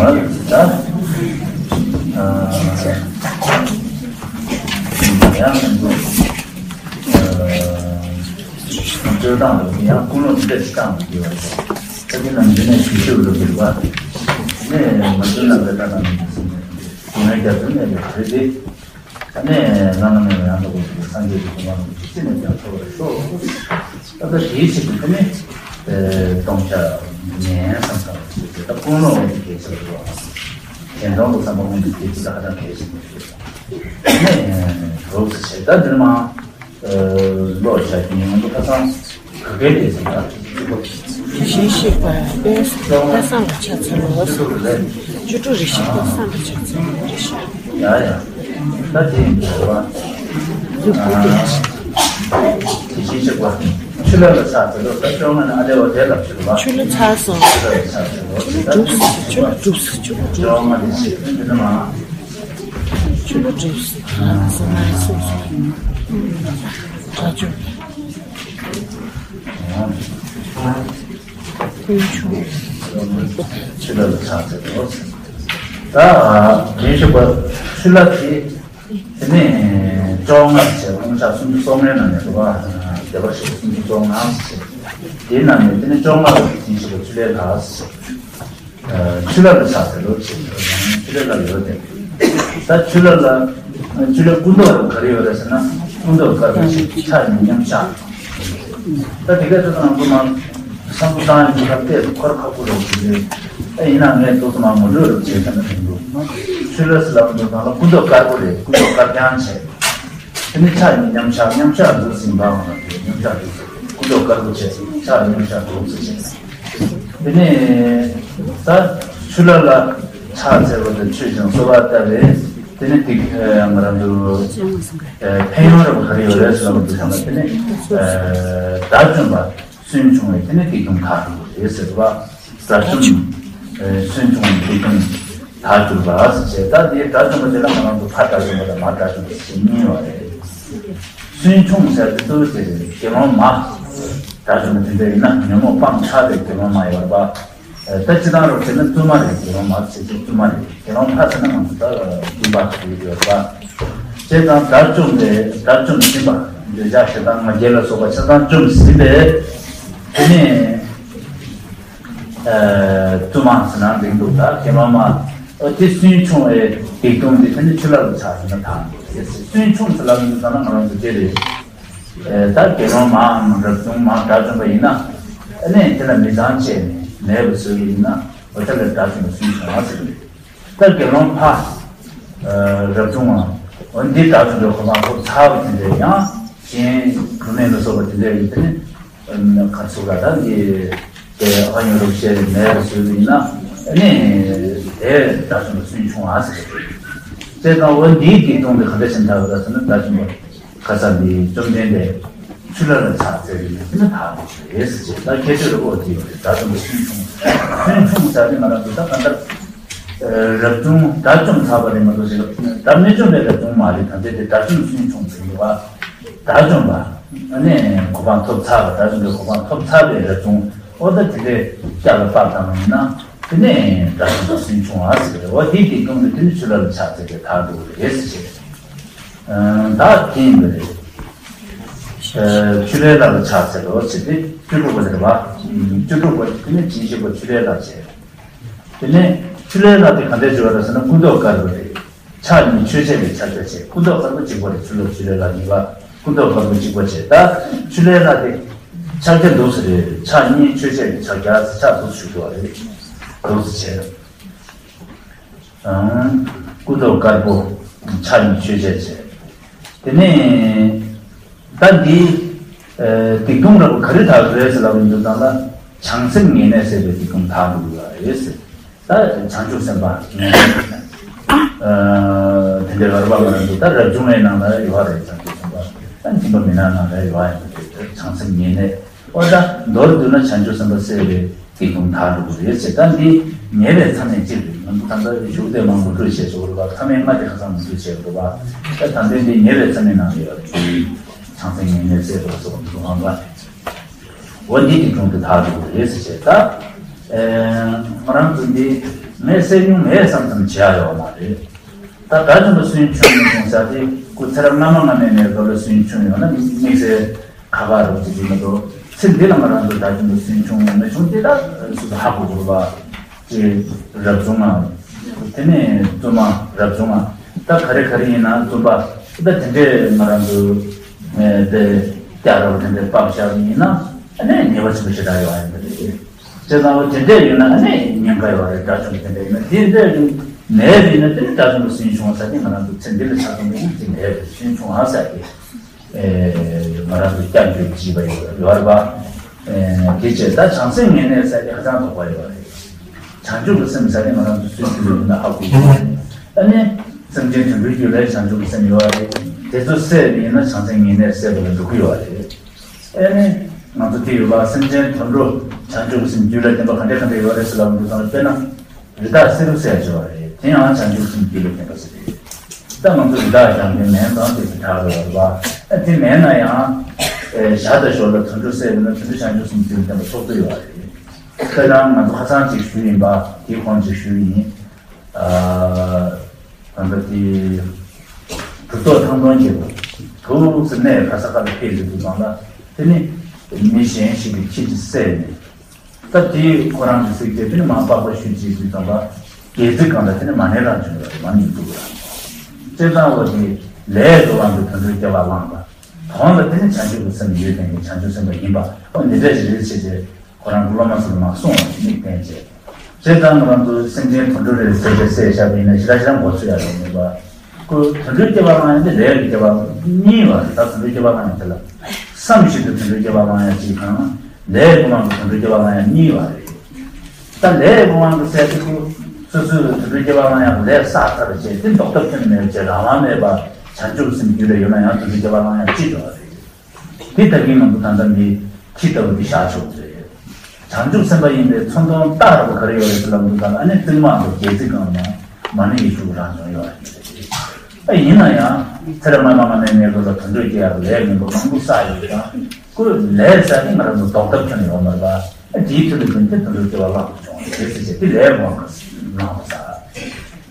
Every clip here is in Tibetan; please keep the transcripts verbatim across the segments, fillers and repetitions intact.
ད་ཡང་སྤྱོད་སྟངས་ལ་ཡང་ཀུན་སློང་ཅི་འདྲ་ཞིག་བཏང་དགོས་པ་རེད། ད་དེ་རྣམས་འདི་ནས་ཞིབ་ཞིབ་རུ་འགྱུར་བ་ནས་མ་བྱུང་ན་བས་ད་དང་མི་འདུག་ཟེར་ནས་དེ་ནས་རྒྱ་མཚོ་གནས་པའི་བོད་དེ། ད་ནས་བླ་ན་མེད་པའི་ཡང་དག་པར་རྫོགས་པའི་སངས་རྒྱས་ཀྱི་གོ་འཕང་རྣམས་ཅི་ནས་ཀྱང་ཐོབ་པར་ཤོག་ད་ལྟ་དེའི་ཆེད་དུ་ཁ་ནས་སྟོང་ཆ་ངན་བསམ་བསམ་ཞིག་ད་ཀུན་སློང་འོག་ཏུ་གལ་ཆེ་བ་རེད། གཞན་སྟོང་དུ་བསམ་པ་སྔོན་དུ་དེ་ཅི་ད་ཧ་ཅང་གལ་ཆེན་པོ་རེད། ནས་རོགས་སུ་བྱས་ད་འདིར་མ་ལོག་བྱ་གི་ཡོང་དུ་ཁ་སང་ག་གེ་དེ་ཟེར་ད། དེ་བཞིན་གཤེགས་པ་དཔལ་ལྟ་བསམ་གྱི་ཕྱག་འཚལ་ལོ། བཅུ་དྲུག་རེ་ཞིག་ལྟ་བསམ་གྱི་ཕྱག་འཚལ་ལོ་རེ་ཞིག་ཡ་ཡ། ད་དེ་ཡིན་དགོས་པ། དེ་བཞིན་གཤེགས་པ་ཆུ་ལྷ་ལ་ཕྱག་འཚལ་ལོ། ད་ཅོག་ང་ནི་ཨ་ལེ་བ་དེ་ལ་ཕྱག་འཚལ་ལོ། ཆུ་ལྷ་ཚར་སོང་། ཆུ་ལྷ་ལ་ཕྱག་འཚལ་ལོ། ཆུ་ལྷ་གྲུབ་སོང་། ཆུ་ལྷ་གྲུབ་སོང་། ཆུ་ལྷ་གྲུབ་སོང་། ཅོག་ང་ནི་ཞེས་འདི་ནི་མ། ཆུ་ལྷ་གྲུབ་སོང་། ང་སོང་སོང་། དྲག་ཅུང་། ཆུ་ལྷ་ལ་ཕྱག་འཚལ་ལོ། ད་དེ་ཞུ་བ་ཆུ་ལྷ་དེ། དེ་ནས་བཅོ་ལྔ་ཞེས་དབང་ཆ་སུམ་ཅུ་སོ་ལྔའི་ནང་ནས་འདུག་པ། བདེ་བར་གཤེགས་པ་སུམ་ཅུ་སོ་ལྔ་ཞེས། དེའི་ནང་ནས་དེ་ནས་བཅོ་ལྔ་པ་དེ་ཞེས་པ་ཆུ་ལྷའི་ལྷ་ཞེས། ཆུ་ལྷ་ལ་ཕྱག་འཚལ་ལོ་ཞེས་ཆུ་ལྷའི་ལྷ་ཡོད་དེ། ད་ཆུ་ལྷ་ལ་ཆུ་ལྷའི་སྐུ་མདོག་ག་རེ་ཡོད་རེད་ཟེར་ན། སྐུ་མདོག་དཀར་པོ་ཞིག་ཕྱག་གཉིས་མཉམ་བཞག་ད་དེ་ག་ཚོད་ང་ཚོ་མ་བསམ་བློ་བཏང་ཡོང་སྐབས་དེ་འཁོར་ཁག་པོ་རེད་ཟེར་གྱི་རེད། ཨ་ཡིན་ན་ངས་ཏོག་ཙམ་མ་ངོ་སྤྲོད་རེ་བྱས་ཙང་ན་དྲན་འདུག་ཆུ་ལྷ་ཟེར་ལབ་འདུག་ཙང་ལ་སྐུ་མདོག་དཀར་པོ་རེད། སྐུ་མདོག་དཀར་རྐྱང་བྱས། དེ་ནི་ཕྱག་གཉིས་མཉམ་བཞག་མཉམ་བཞག་འདུག་ཟིན་པ་མ་ལ་དེ་མཉམ་བཞག་འདུག་སྐུ་མདོག་དཀར་པོ་བྱས་ཕྱག་མཉམ་བཞག་འདུག་ཟེར་བྱས། དེ་ནས་ད་ཆུ་ལྷ་ལ་ཕྱག་འཚལ་བ་དང་མཆོད་ཅིང་གསོལ་བ་བཏབ་པས་དེ་ནི་ཏིག་ང་རང་ཚོ་ཕན་ཡོན་རབ་ག་རེ་ཡོད་རེད་ཟེར་བ་འདུག་ཙང་ལ་དེ་ནི་དགྲ་བཅོམ་པ་སུན་ཕྱུང་བས་དེ་ནི་སྡིག་ལྟུང་དག་གྲུབ་རེད་ཟེར་བ། དགྲ་བཅོམ་སུན་ཕྱུང་བས་སྡིག་ལྟུང་དག་གྲུབ་པ་ཟེར་བྱས། ད་དེ་དགྲ་བཅོམ་པ་དེ་ལ་ང་རང་ཚོ་ཕ་དགྲ་བཅོམ་པ་དང་མ་དགྲ་བཅོམ་པ་ཞེས་གཉིས་ཡོད་རེད། སུན་ཕྱུང་ཟེར་དུས་དེ་དགེ་སློང་མ། དགྲ་བཅོམ་པ་དེ་འདྲ་ཡིན་ན་ཉོན་མོངས་སྤངས་ཚར་བའི་དགེ་སློང་མ་ཡོད་པ། ད་སྤྱི་བཏང་རོགས་བྱས་ན་བཙུན་མ་རེད། དགེ་སློང་མ་ཟེར་དུས་བཙུན་མ་རེད། དགེ་སློང་ཕ་ཟེར་ན་ང་ཚོ་ད་སྤུན་པ་ཟེར་གྱི་ཡོད་པ། བྱས་ཙང་དགྲ་བཅོམ་པས་དགྲ་བཅོམ་ཟིན་པ། འདོད་ཆགས་ཞེ་སྡང་ང་རྒྱལ་ལ་སོགས་པ་ཆ་ཚང་བཅོམ་ཟིན་པས། དེ་ནས་བཙུན་མ་ཟེར་ན་འགྲིག་འདུག་ད་དགེ་སློང་མ་ཨོ་དེ་སུན་ཕྱུང་བའི་སྡིག་ལྟུང་དེ་དེ་ནི་ཆུ་ལྷ་ལ་ཕྱག་འཚལ་ན་དག་འདུག་སུན་ཕྱུང་ཟེར་ལབ་ཡོང་དུས་ཙམ་ལ་ང་རང་ཚོ་དེ་རེད། ད་དགེ་སློང་མའམ་རབ་བྱུང་མ་དགྲ་བཅོམ་པ་ཡིན་ན། ཨ་ནི་དེ་ལ་མི་ཚངས་བཅས་ནས་མེད་པར་བཟོས་པ་ཡིན་ན་འོ་ད་ལ་དགྲ་བཅོམ་པ་སུན་ཕྱུང་བ་ཟེར་གི་རེད། ད་དགེ་སློང་ཕ། རབ་བྱུང་བ། འོ་འདི་དགྲ་བཅོམ་པའི་གོ་འཕང་ཐོབ་ཚར་བ་དེ་འདྲ་ཡང་གཞན་བུད་མེད་ལ་སོགས་པ་དེ་འདྲ་ཡིན་དེ་ནི། ག་ཚོད་ལ་ད་འདི་དེ་ཨ་ཡོང་རུབ་བཤད་མེད་པར་བཟོས་པ་ཡིན་ན་ཨ་ནི་དེ་དགྲ་བཅོམ་པ་སུན་ཕྱུང་བ་ཟེར་གི་རེད། བྱས་ཙང་འོ་འདིའི་སྡིག་ལྟུང་དེ་ག་འདྲ་ཞིག་འདྲ་བ་རེད་ཟེར་ན་དགྲ་བཅོམ་པ། ཁ་སང་འདི་བཅོམ་ལྡན་འདས་ཆུ་ལྷ་ལ་ཕྱག་འཚལ་བའི་ནང་དེ་ནི་དག་པ་རེད་ཟེར་བྱས། ད་ཁྱད་ཆོས་རེ་བོ་དེ་ཡོད་རེད། དགྲ་བཅོམ་པ་སུན་ཕྱུང་། སུན་ཕྱུང་ཟེར་ནི་ང་རང་ཚོ་ད་གང་ལྟར་རབ་བྱུང་དགྲ་བཅོམ་ཚར་བ་རེད་མ་གཏོགས་ཞེ་ལ་ད་མི་བཅོམ་པའི་རབ་བྱུང་མ་རེད། ད་ལྟའི་དེ་དགྲ་བཅོམ་སུན་ཕྱུང་ཟེར་གྱི་བ། དགྲ་བཅོམ་པ་ཨ་ནི་གོ་འཕང་ཐོབ་ཚར་བ། དགྲ་བཅོམ་པའི་གོ་འཕང་ཐོབ་ཚར་བའི་རབ་བྱུང་འོ་ད་དེ་འདྲའི་སྐྱབས་ལ་བབས་བཏང་བ་ཡིན་ན་དེ་ནི་དགྲ་བཅོམ་པ་སུན་ཕྱུང་བ་ཟེར་གྱི་རེད། འོ་དེའི་སྡིག་ལྟུང་དེ་དེ་ནི་ཆུ་ལྷ་ལ་ཕྱག་འཚལ་བའི་དག་འགྲོ་གི་རེད་ཟེར་བྱས། བདག་དེ་ཡིན་པ་རེད། ཆུ་ལྷའི་ལྷ་ལ་ཕྱག་འཚལ་ལོ་ཟེར་ཏེ་བཅུ་དྲུག་པ་དེ་རེད་བ། བཅུ་དྲུག་པ་དེ་ནི་བྱིན་ཞིག་པ་ཆུ་ལྷའི་ལྷ་བྱས། དེ་ནས་ཆུ་ལྷའི་ལྷ་དེ་ག་འདྲ་བྱེད་པ་རེད་ཟེར་ན་སྐུ་མདོག་དཀར་པོ་རེད། ཕྱག་གཉིས་མཆོད་བྱེད་ཀྱི་ཕྱག་རྒྱ་བྱས། སྐུ་མདོག་དཀར་པོ་གཅིག་པ་རེད། ཆུ་ལྷ་ཆུ་ལྷའི་ལྷ་གཉིས་པ་སྐུ་མདོག་དཀར་པོ་གཅིག་པ་བྱས། ད་ཆུ་ལྷའི་ལྷ་དེ་ཕྱག་རྒྱ་འདུག་སེ་རེད། ཕྱག་གཉིས་མཆོད་བྱེད་ཀྱི་ཕྱག་རྒྱ་ཟེར་ཕྱག་འདུག་སེ་ཞུ་དགོས་པ་རེད། འདུག་སེ་བྱས། སྐུ་མདོག་དཀར་པོ་ཕྱག་གཉིས་མཆོད་བྱེད་བྱས། དེ་ནས་ད་འདི་སྡིག་ལྟུང་ར་བ་ག་རེ་དག་རེད་ཟེར་ལབ་ཡོང་དུས་ཙམ་ལ་བྱང་སེམས་ངེས་གནས་ཟེར་བའི་སྡིག་ལྟུང་དག་འགྲོ་གི་རེད་ཟེར། ད་བྱང་ཆུབ་སེམས་དཔའ་ངེས་གནས་དེ་འདྲའི་ར་བ་མ་ར་འདུག་ད་རབ་བྱུང་བའི་ནང་ལ་ཡོད་རེད། བྱང་ཆུབ་སེམས་དཔའ་ད་སྦྱིན་པ་མི་སྣ་ནང་ལ་ཡོད་ཡོད་རེད། བྱང་སེམས་ངེས་གནས། ཨོ་ད་མདོར་བསྡུ་ན་བྱང་ཆུབ་སེམས་དཔའ་གསལ་བའི་སྡིག་ལྟུང་དག་འགྲོ་གི་རེད་ཟེར། ད་འདི་ཉེ་བའི་མཚམས་ནས་གཅིག་རེད། ང་ཚོ་ད་ལྟ་གཞུག་དེ་མང་པོ་འགྲོ་བྱས་སོ་རེད་པ། མཚམས་ལྔ་དེ་ཁ་སང་མི་འགྲོ་བྱས་རེད་པ། ད་ད་ལྟའི་འདི་ཉེ་བའི་མཚམས་ནས་ནང་ལ་ཡོད་རེད། བྱང་སེམས་ངེས་གནས་གསལ་བ་སོགས་འདུག་ཨང་པ། འོ་འདི་སྡིག་ལྟུང་དེ་དག་འགྲོ་གི་རེད་ཟེར་བྱས། ད་ང་རང་ཚོ་འདི་ ངས་བསད་མྱོང་མེད་བསམ་ཙམ་བྱེད་ཡ་ཡོད་མ་རེད། ད་དགྲ་བཅོམ་པ་སུན་ཕྱུང་མི་བྱུང་ས་དེ་ཁོ་ཚེ་རབས་སྔ་མ་སྔ་མའི་གནས་སྐབས་ལ་སུན་ཕྱུང་ཡོད་ན་དམིགས་བསལ་ཁ་ཁ་རོགས་ཅིག་ཡིན་མ་གཏོགས། ཚེ་འདི་ལ་ང་རང་ཚོ་དགྲ་བཅོམ་པ་སུན་ཕྱུང་མི་ཕྱུང་དེ་ད་སུ་ཧ་གོ་དགོས་པ་ཅིག་རབ་བྱུང་ང་། དེ་ནས་བཙུན་མ་རབ་བྱུང་ང་། ད་ག་རེ་ག་རེ་ཡིན་ན་བཙུན་པ་ད་དེ་འདྲས་ང་རང་ཚོ་དེ་སྐྱ་རོགས་དེ་འདྲས་སྤགས་བཞག་ཡིན་ན་ཨ་ནི་ཉེས་པ་ཆེན་པོ་ཞེ་དྲག་ཡོད་ཨ་ཡིན་པ་རེད། བྱས་ཙང་ལོ་དེ་འདྲས་ཡོད་ན་ཨ་ནི་ཉེན་ཁ་ཡོད་རེད། དགྲ་བཅོམ་དེ་འདྲས་ཡོད་ན་དེ་འདྲས་མེད་པ་ཡིན་ན་དེ་ནི་དགྲ་བཅོམ་པ་སུན་ཕྱུང་བ་ཟེར་ཏེ་ང་རང་ཚོ་ཚེ་འདི་ལ་ཆགས་སྡང་མེད་ན་དེ་མེད་པ་སུན་ཕྱུང་བ་ཟེར་ཏེ་ང་རང་ཚོ་སྐྱབས་འགྲོ་བྱིས་པ་ཡོད་ཡོད་རེད་པ། དེ་བྱས་ད་བྱང་སེམས་ངེས་གནས་ཟེར་ཏེ་ཧ་ཅང་དོགས་པ་ཡོད་རེད། བྱང་ཆུབ་ཀྱི་སེམས་ཟེར་ཏེ་ང་རང་ཚོ་སུན་ཕྱུང་ཡོད་ན་ཧ་གོ་གི་ཡོད་རེད། ཨ་ནི་སེམས་ཅན་དོན་གྲུབ་རྒྱུད་ལ་བྱང་ཆུབ་ཀྱི་སེམས་ཡོད་རེད། དེ་ཚོ་བསད་པ་ཡིན་ན་བྱང་སེམས་ངེས་གནས་བསད་པ་ལ་འགྲོ་གི་ཡོད་རེད། ཨེ་ནས་ང་ཚོ་དེ་ཡོད་པ་སེམས་ཅན་དོན་གྲུབ་བྱང་ཆུབ་སེམས་རྒྱུད་ལ་བསྟན་པ་ག་འདྲ་ག་འདྲ་ཡོད་རེད་ཟེར་ལབ་འདུག་ཙང་དཔེར་ན་རི་དྭགས་བསེ་རུ་བསད་བྱས་པ་རེད། དེ་ཡང་བྱང་ཆུབ་སེམས་རྒྱུད་ལ་བསྟན་པ་ཟེར་རེད། ད་ང་ཚོ་རི་དྭགས་རྒྱང་འཕེན་མེན་གང་དེ་དེ་དྲག་རེད་བ། ཨ་དེ་མེད་ན་ཡང་ཨེ་ཞག་དང་ཞོར་ལ་དུད་འགྲོ་བསད་པ་ན་དེ་འདྲ་བྱང་ཆུབ་སེམས་རྒྱུད་ལ་བསྟན་པ་ཚོགས་ཚོད་ཡོད་རེད། དཔེར་ན་ང་ཚོ་ཁ་སང་ཅིག་ཞུས་ཡིན་པ་དེའི་གོང་ཅིག་ཞུས་ཡིན། ད་ལྟ་དེ་གྲུབ་ཐོབ་ཐང་སྟོང་རྒྱལ་པོ་ཐུགས་སུ་གནས་ག་ས་ག་ལ་ཕེབས་ཡོད་དུས་ཙམ་ལ་དེ་ནི་མི་གཞན་ཞིག་གིས་ཁྱེད་ཀྱི་བསད་ནས་ད་དེ་ཁོ་རང་གི་སྲིད་དེ་དེ་ནི་མ་པགས་པ་ཞུས་ཀྱི་དུས་ཙམ་པ་སྒལ་ཚིགས་སྒང་ལ་དེ་ནི་མ་ཎི་རང་བྱུང་ཡོད་རེད། མ་ཎི་འདུག་ར་བྱས་ཙང་འོ་དེ་ལས་དུ་བླངས་ཏེ་དུད་འགྲོའི་སྐྱེ་བ་བླངས་པ་དོན་ལ་དེ་ནི་བྱང་ཆུབ་ཀྱི་སེམས་ཡོད་དེ་ནི་བྱང་ཆུབ་སེམས་དཔའ་ཡིན་པ་འོ་འདི་འདྲ་ཞིག་རེད་བྱས་ཏེ། ཁོ་རང་གི་སློབ་མ་ཚོར་མ་གསུངས་པ་ཞིག་དམིགས་བསྟན་བྱས། བྱས་ཙང་ང་རང་ཚོ་སེམས་ཅན་དུད་འགྲོ་རེ་བསད་བྱས་བསད་བཞག་པ་ཡིན་ན་ཞེ་དྲག་ཞེ་དྲག་མགོ་ཚོས་ཡ་རེད་མེད་པ། ཁོ་དུད་འགྲོའི་སྐྱེ་བ་བླངས་ཡ་དེ་ལས་ཀྱི་སྐྱེ་བ་གཉིས་པ་རེད། ད་དུད་འགྲོའི་སྐྱེ་བ་བླངས་ཡ་དེ་ལ་བསམ་བཞིན་དུ་དུད་འགྲོའི་སྐྱེ་བ་བླངས་ཡ་གཅིག་དང་ལས་ཀྱི་དབང་གིས་དུད་འགྲོའི་སྐྱེ་བ་བླངས་ཡ་གཉིས་པ་རེད། ད་ལས་ཀྱི་དབང་གིས་ཟེར་དུས་ཁོ་སོ་སོས་དུད་འགྲོའི་སྐྱེ་བ་བླངས་ཡ་ལས་བསགས་ཚར་བྱས་དེ་ལྡོག་ཐབས་ཁྱོན་མེད་བྱས་རང་དབང་མེད་པ་བྱང་ཆུབ་སེམས་རྒྱུད་ལ་ཡོད་ན་ཡང་དུད་འགྲོའི་སྐྱེ་བ་བླངས་ཡ་གཅིག་འགྲོ་བ་རེད། དེ་ལྟ་གིན་ང་ཚོ་ད་ལྟ་འདི་ཁྱི་ལྟ་བུ་འདི་བཞག་ཆོག་ཚོད། བྱང་ཆུབ་སེམས་དཔའ་ཡིན་པའི་མཚོན་དོན་རྟགས་ར་བ་ག་རེ་ཡོད་རེད་ཟེར་ལབ་འདུག་ད་ཨ་ནི་རྩིག་མང་དུ་སྒལ་ཚིགས་སྒང་ནས་མ་ཎི་ཡི་ཤུགས་རང་བྱུང་ཡོད་རེད། ཨ་ཡིན་ན་ཡང་ཚེ་རབས་སྔ་མ་སྔ་མའི་གནས་སྐབས་ལ་དུད་འགྲོ་སྐྱེ་ཡག་གི་ལས་མང་པོ་མང་པོ་བསགས་ཡོད་ཀྱང་ཁོས་ལས་བསགས་ཏེ་ང་རང་ཚོ་ལྡོག་ཐབས་ཁྱོན་ཡོད་མ་རེད་པ། ཨ་དེའི་ཚུལ་དུ་བསྟུན་ཏེ་དུད་འགྲོ་སྐྱེ་བ་བླངས་སུ་བྱུང་བ་རེད་ཟེར་བྱས་དེ་ལས་དབང་གིས་བླངས་པ་ས།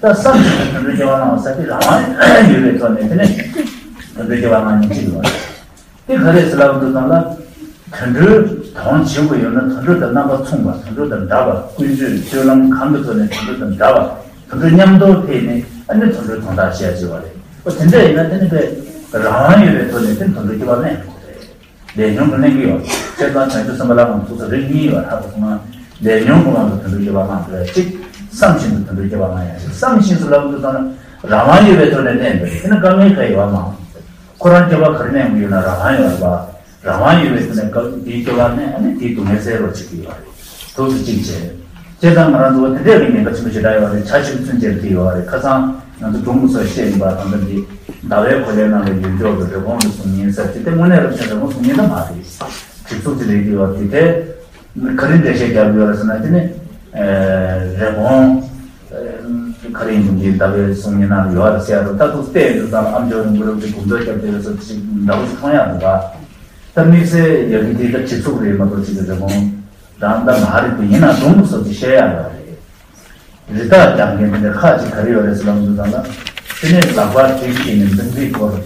ད་བསམ་བཞིན་དུ་དུད་འགྲོ་སྐྱེ་བ་བླངས་པ་ས་དེ་རང་དབང་ཡོད་པའི་ཐོག་ནས་དེ་ནས་དུད་འགྲོ་སྐྱེ་བ་བླངས་ནས་ཅི་ཡོད་རེད། དེ་ག་རེ་ཟེར་ལབ་འདུག་ཙང་ལ། དུད་འགྲོའི་དོན་བྱེད་དགོས་ཡོད་ན་དུད་འགྲོ་དང་རྣམ་པ་མཚུངས་པ་དུད་འགྲོ་དང་འདྲ་བ་ཀུན་སྤྱོད་སྤྱོད་ལམ་གང་གི་ཐོག་ནས་དུད་འགྲོ་དང་འདྲ་བ་དུད་འགྲོ་མཉམ་དུ་ཕེབས་ནས་ཨ་ནི་དུད་འགྲོའི་དོན་དག་བྱེད་ཡ་བྱེད་པ་རེད། ཨོ་དེ་འདྲ་ཡིན་ན་དེ་ནི་དཔེ་རང་དབང་ཡོད་པའི་ཐོག་ནས་དེ་དུད་འགྲོའི་སྐྱེ་བ་ལེན་དགོས་རེད། ལས་ཉོན་གྱི་ལེན་གྱི་ཡོད་རེད། བྱས་ཙང་བྱང་ཆུབ་སེམས་དཔའ་ལ་ང་ཚོ་རིགས་གཉིས་ཡོད་རེད། ཧ་གོ་སོང་ང་། ལས་ཉོན་གྱི་དབང་གིས་དུད་འགྲོའི་སྐྱེ་བ་བླངས་དགོས་རེད་གཅིག་བསམ་བཞིན་དུ་དུད་འགྲོའི་སྐྱེ་བ་བླངས་ཡ་ཞིག་བསམ་བཞིན་དུ་ལབ་འདུག་ཙང་ན་རང་དབང་ཡོད་པའི་ཐོག་ནས་ལེན་དགོས་རེད། དེ་ནི་དཀའ་ངལ་ག་ཡོད་མ། ཁོ་རང་སྐྱེ་བ་ག་རེ་ལེན་དགོས་ཡོད་ན་རང་དབང་ཡོད་རེད་པ། རང་དབང་ཡོད་པའི་ཐོག་ནས་སྐབས་དེའི་སྐྱེ་བ་ནས་ཨ་ནི་དེའི་སྡུག་བསྔལ་སེལ་བར་བྱེད་ཀྱི་ཡོད་རེད། ཐུགས་སུ་གཅིག་བྱས། བྱས་ཙང་ང་རང་ཚོ་དེ་འདྲའི་རིགས་ཉེན་ཁ་ཆེན་པོ་ཞེ་དྲག་ཡོད་རེད། བྱ་བྱིའུ་ཚུན་ཆད་དེ་ཡོད་རེད། ཁ་སང་ང་ཚོ་སྒྲུང་མི་སོགས་བཤད་ཡིན་པ་དང་འདི་ཟླ་བའི་གོ་ལའི་ནང་ལ་ཡུལ་འཇོག་གི་རི་བོང་གི་གཟུགས་བརྙན་ཟེར་དེ་དངོས་གནས་རབ་ཆེན་རི་བོང་གཟུགས་བརྙན་ད་མ་རེད། གྲིབ་གཟུགས་ཅིག་རེད་ཀྱི་ཡོད་རེད། དེ་ག་རེ་འགྲེལ་བཤད་རྒྱབ་ཡོད་རེད་ཟེར་ན་དེ་ནི་རི་བོང་ག་རེ་ཡིན་འདུག་འདི་ཟླ་བའི་གཟུགས་བརྙན་ནང་ལ་ཡོད་རེད་ཟེར་ཡ་རེད། ད་ཐུག་བལྟས་ཡོང་དུས་ཙམ་ལ་ཨ་མཆོག་རིན་པོ་རབ་ཀྱི་དགུང་ཚོགས་རྒྱབ་བསྡད་ཡོད་ཟེར་དེ་ཞིག་འདྲ་བོ་ཞིག་མཐོང་ཡག་འདུག་ག་ད་དམིགས་བསལ་ཡ་གི་དེ་ད་གྲིབ་གཟུགས་རེད་མ་གཏོགས་ཅིག་གི་རི་བོང་རང་ད་མ་རེད། དེ་ཡིན་ན་སྒྲུང་སོགས་ཀྱི་བཤད་ཡག་ཡོད་རེད། རི་དྭགས་རྒྱག་མཁན་དེ་འདྲ་ཁག་ཅིག་ག་རེ་ཡོད་རེད་ཟེར་ལབ་འདུག་ཙང་ལ། དེ་ནས་ལག་པར་གྲི་བཤེས་ནས་འཛིང་རེས་བསྐོར།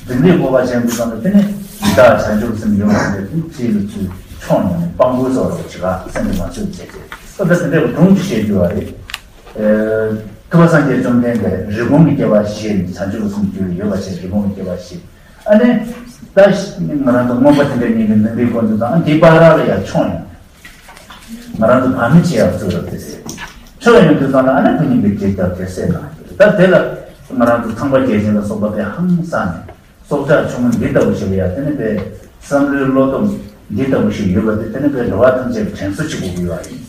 འཛིང་རེས་བསྐོར་བ་བྱས་འདུག་ཙང་ལ་དེ་ནས་རི་དྭགས་བྱང་ཆུབ་སེམས་ཡོད་པ་དེ་འདྲ་དེ་ཚུལ་ལ་ཚུལ་མཆོངས་ཡོང་ནས་སྤང་བཀོད་སོགས་རོགས་བྱེད་ག་སེམས་ཀྱི་མ་ཆོད་བྱས་ཏེ་ཨོ་ད་དེ་འདྲའི་སྒྲུང་ཅིག་བཤད་རྒྱུ་བ་རེད། ཐུབ་པ་སངས་རྒྱས་བཅོམ་ལྡན་འདས་རི་བོང་གི་སྐྱེ་བ་བཞེས་ནས་བྱང་ཆུབ་སེམས་རྒྱུད་ལ་ཡོད་པ་བྱས་རི་བོང་གི་སྐྱེ་བ་བཞེས། ཨ་ནི། ད་ང་རང་ཚོ་རྔོན་པ་དེ་འདྲ་གཉིས་ཀྱི་འཛིང་རེས་བསྐོར་འདུག་ཙང་ཨ་འདི་བར་ལ་ཡར་མཆོངས་ཡོང་། ང་རང་ཚོ་བར་མི་བྱེད་ཡག་ཚུལ་ལ་དེ་ཟེར། ཆོས་ཡོང་དུས་ཙམ་ལ་ཨ་ནི་ཁོ་གཉིས་ཀྱི་རྗེས་རྒྱབ་དེ་སེ་ན། ད་དེ་ལ་ང་རང་ཚོ་ཚངས་པ་རྒྱལ་ཆེན་ལ་སོགས་པ་དེ་ཧང་སངས་ནས་སྲོག་ཆགས་ཆུང་ངུ་འདི་ལྟ་བུ་ཞིག་ལ་ཡ་དེ་ནི་པའི་བསམ་བློའི་བློ་སྟོབས་འདི་ལྟ་བུ་ཞིག་ཡོད་པ་དེ་དེ་ནི་པའི་འགྲོ་བ་ཐམས་ཅད་ཀྱི་དྲན་གསོ་བྱེད་དགོས་ཀྱི་ཡོད་ཨ་ཡིན།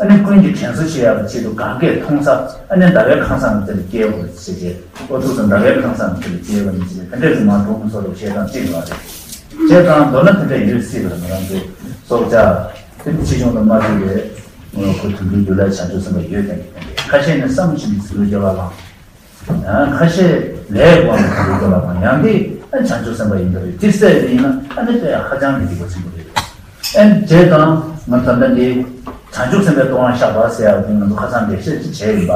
ཨ་ནི་ཀུན་གྱིས་དྲན་གསོ་བྱེད་ཡག་གི་ཆེད་དུ་གང་གས་མཐོང་ས་ཨ་ནི་ཟླ་བའི་ཁང་བཟང་གི་དེ་ལ་སྐྱེལ་དགོས་ཟེར་བྱས་ཨོ་ཐུག་ས་ཟླ་བའི་ཁང་བཟང་གི་དེ་ལ་སྐྱེལ་བ་ཡིན་ཟེར་དེ་འདྲས་སུ་མ་གྲོངས་སོ་རུ་བཤད་སྟངས་གཅིག་ལ་རེད། བྱས་ཙང་མདོར་ན་དེ་འདྲས་ཡོད་སྲིད་པར་ང་རང་ཚོའི་སྲོག་ཆགས་དེ་ཕྱིས་འབྱུང་དུ་མ་ཐུག་པའི་ངོ་ཁོ་དུད་འགྲོའི་རྒྱུད་ལ་བྱང་ཆུབ་སེམས་དཔའ་ཡོད་དེ་ཁ་ཤས་ནི་བསམ་བཞིན་དུ་དུད་འགྲོའི་སྐྱེ་བ་བླངས། ཁ་ཤས་ལས་དབང་གིས་དུད་འགྲོ་བ་དང་ཡང་དེ་བྱང་ཆུབ་སེམས་དཔའ་ཡིན་པ་རེད། དེ་སྲས་དེ་ཡིན་ན་ཨ་ནི་དེ་ཧ་ཅང་གི་སྡིག་པ་ཆེན་པོ་རེད། ཨ་ནི་བྱས་ཙང་ང་ད་ལྟ་འདི་ བྱང་ཆུབ་སེམས་དཔའི་ལྟུང་བ་བཤགས་པ་ཟེར་ཡག་དེ་ང་ཚོ་ཁ་སང་འགྲེལ་བཤད་ཅིག་བྱས་ཡིན་པ།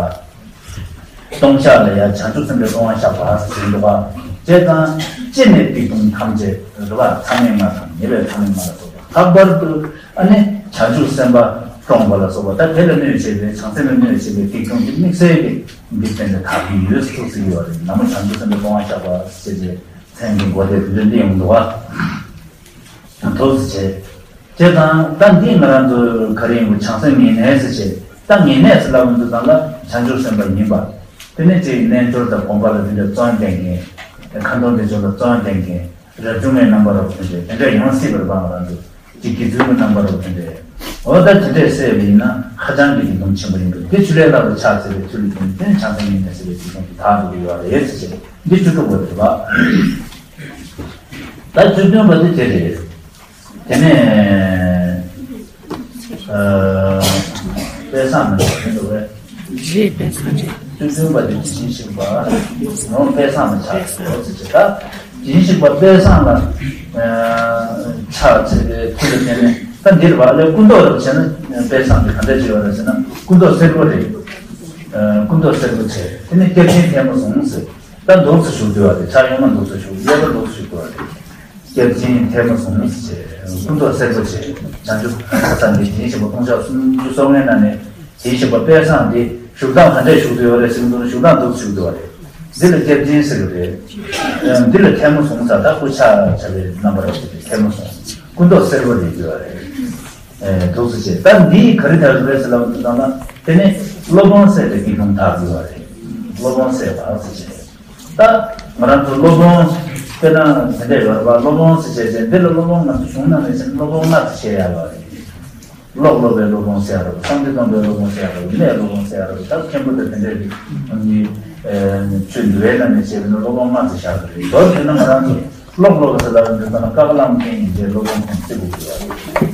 ལྟུང་བཤགས་ལ་ཡང་བྱང་ཆུབ་སེམས་དཔའི་ལྟུང་བ་བཤགས་པ་ཟེར་གྱི་འདུག་པ། བྱས་ཙང་ཅི་ནས་སྡིག་ལྟུང་ཐམས་ཅད་རེད་པ། མཚམས་མེད་ལྔ་དང་ཉེ་བའི་མཚམས་མེད་ལྔ་ལ་སོགས་པ། ལྷག་པར་དུ་ཨ་ནི་བྱང་ཆུབ་སེམས་དཔའ་བཀྲོངས་པ་ལ་སོགས་པ། ད་དེ་ལ་གནོད་བྱེད་པའི་བྱང་སེམས་ལ་གནོད་བྱེད་པའི་སྡིག་ལྟུང་གི་དམིགས་བསལ་གྱི་འདི་བསྟན་ནས་དག་གི་ཡོད་ཟེར་ཐུགས་སྲིད་ཡོད་རེད། ནམ་མཁའ་བྱང་ཆུབ་སེམས་དཔའི་ལྟུང་བ་བཤགས་པ་ཟེར་བྱས་མཚན་གྱི་མགོ་དེ་དེ་འདྲ་འདི་ཡོང་འདུག་པ། ཐུགས་སུ་ཆེ། དེ་དང་ད་འདི་ང་རང་ཚོ་ག་རེ་ཡིན་པ། བྱང་སེམས་ངེས་གནས་ཟེར་བྱས། ད་ངེས་གནས་ཟེར་ལབ་འདུག་ཙང་ལ་བྱང་ཆུབ་སེམས་དཔའ་ཡིན་པ། དེ་ནས་ཅིག་རྣལ་འབྱོར་དང་སྒོམ་པ་ལ་དེ་འདྲ་བརྩོན་བསྟེན་མཁན། ཁ་འདོན་དེ་ཚོ་ལ་བརྩོན་བསྟེན་མཁན། རབ་བྱུང་བའི་རྣམ་པ་རབ་དེ་འདྲ་དེ་འདྲ་ཡོང་སྲིད་པར་བ་ང་རང་ཚོ་ཅིག་དགེ་ཚུལ་གྱི་རྣམ་པ་རབ་དེ་འདྲ། འོ་ད་དེ་འདྲས་བསད་པ་ཡིན་ན་ཧ་ཅང་གི་སྡིག་ལྟུང་ཆེན་པོ་ཡིན་པས། དེ་ཆུ་ལྷའི་ལྷ་རུ་ཕྱག་འཚལ་བའི་ཚུལ་ལ་བརྟེན་ནས་བྱང་སེམས་ངེས་གནས་ཟེར་བའི་སྡིག་ལྟུང་དེ་དག་འགྲོ་གི་ཡོད་རེད་ཟེར་བྱས། འདི་བཅུ་དྲུག་པ་དེ་རེད་པ། ད་བཅུ་བདུན་པ་དེ་དེ་རེད། དེ་ནས་ཨ་དཔལ་བཟང་ལ་འགྲོ་གི་འདུག་པས། རེད། དཔལ་བཟང་རེད། བཅུ་བདུན་པ་དེ་དགེ་ཞིང་ཞིག་པ། ནོར་དཔལ་བཟང་ལ་ཆགས་སོ་ཟེར་བྱས། ད་དགེ་ཞིང་ཞིག་པ་དཔལ་བཟང་ལ་ཨ་ཕྱག་འཚལ་བའི་མཐུ་ལ་བརྟེན་ནས། ད་འདིར་བ་ལས་སྐུ་མདོག་རབ་བྱས་ན་དཔལ་བཟང་དེ་ག་འདྲ་བྱས་པ་རེད་ཟེར་ན། སྐུ་མདོག་སེར་པོ་རེད། ཨ་སྐུ་མདོག་སེར་པོ་བྱས། དེ་ནས་སྐྱབས་སྦྱིན་ཐལ་མོ་བཟུང་ཟེར། ད་འདུག་སེ་བཞུགས་སྡོད་པ་རེད། ཕྱག་གཡོན་མ་འདུག་སེ་བཞུགས། གཡས་པ་འདུག་སེ་བཞུགས་སྡོད་པ་རེད། སྐྱབས་སྦྱིན་ཐལ་མོ་བཟུང་ཟེར་བྱས། སྐུ་མདོག་སེར་པོ་བྱས། བྱང་ཆུབ་ཁ་སང་འདི་དགེ་ཞིང་པ་ལྟུང་བཤགས་སུམ་ཅུ་སོ་ལྔའི་ནང་ནས་དགེ་ཞིང་པ་དཔལ་བཟང་འདི་བཞུགས་སྟངས་ག་འདྲས་བཞུགས་སྡོད་པ་རེད་ཟེར་གྱི་འདུག་ན། བཞུགས་སྟངས་འདུག་སེ་བཞུགས་སྡོད་པ་རེད། འདི་ལ་སྐྱབས་སྦྱིན་ཟེར་གྱི་རེད། འདི་ལ་ཐལ་མོ་བཟུང་ཟེར། ད་སྐུ་ཕྱག་བྱ་བའི་རྣམ་པར་བྱས་ཏེ་ཐལ་མོ་བཟུང་། སྐུ་མདོག་སེར་པོ་རེད་ཡོད་རེད། ཨེ་འདུག་སེ་བྱས། ད་འདིས་ག་རེ་དག་རེད་ཟེར་ལབ་དུས་ཙམ་ལ། དེ་ནས་སློབ་དཔོན་བསད་པའི་སྡིག་ལྟུང་དག་ཡོད་རེད། སློབ་དཔོན་བསད་པ་ཟེར་བྱས། ད་ང་རང་ཚོ་སློབ་དཔོན་དཔེར་ན་དེ་འདྲ་ཡོད་རེད་པ། སློབ་དཔོན་ཟེར་བྱས་བྱས། འདི་ལ་སློབ་དཔོན་ང་ཚོ་གཞུང་ནང་ནས་བྱས་ན་སློབ་དཔོན་ལྔ་ཙམ་བཤད་ཡག་ཡོད་རེད། ཀློག་སློབ་པའི་སློབ་དཔོན་ཟེར་ཡག་རེད། བསམ་གཏན་སྟོང་པའི་སློབ་དཔོན་ཟེར་ཡག་རེད། གནས་སློབ་དཔོན་ཟེར་ཡག་རེད། ད་མཁན་པོ་དང་དེ་འདྲའི་རིགས་ནི་ཆོས་འདུལ་བའི་ནང་ནས་བཤད་པ་ན་སློབ་དཔོན་ལྔ་ཙམ་བཞག་གི་རེད། མདོར་བསྡུས་ན་ང་རང་ཚོ་ཀློག་སློབ་ཟེར་ལབ་ཡོང་དུས་ཙམ་ལ་ཀ་ཀ་ལམ་མཁན་ཡིན་ཚེ་སློབ་དཔོན་ཁོང་བརྩི་དགོས་ཀྱི་ཡོད་རེད།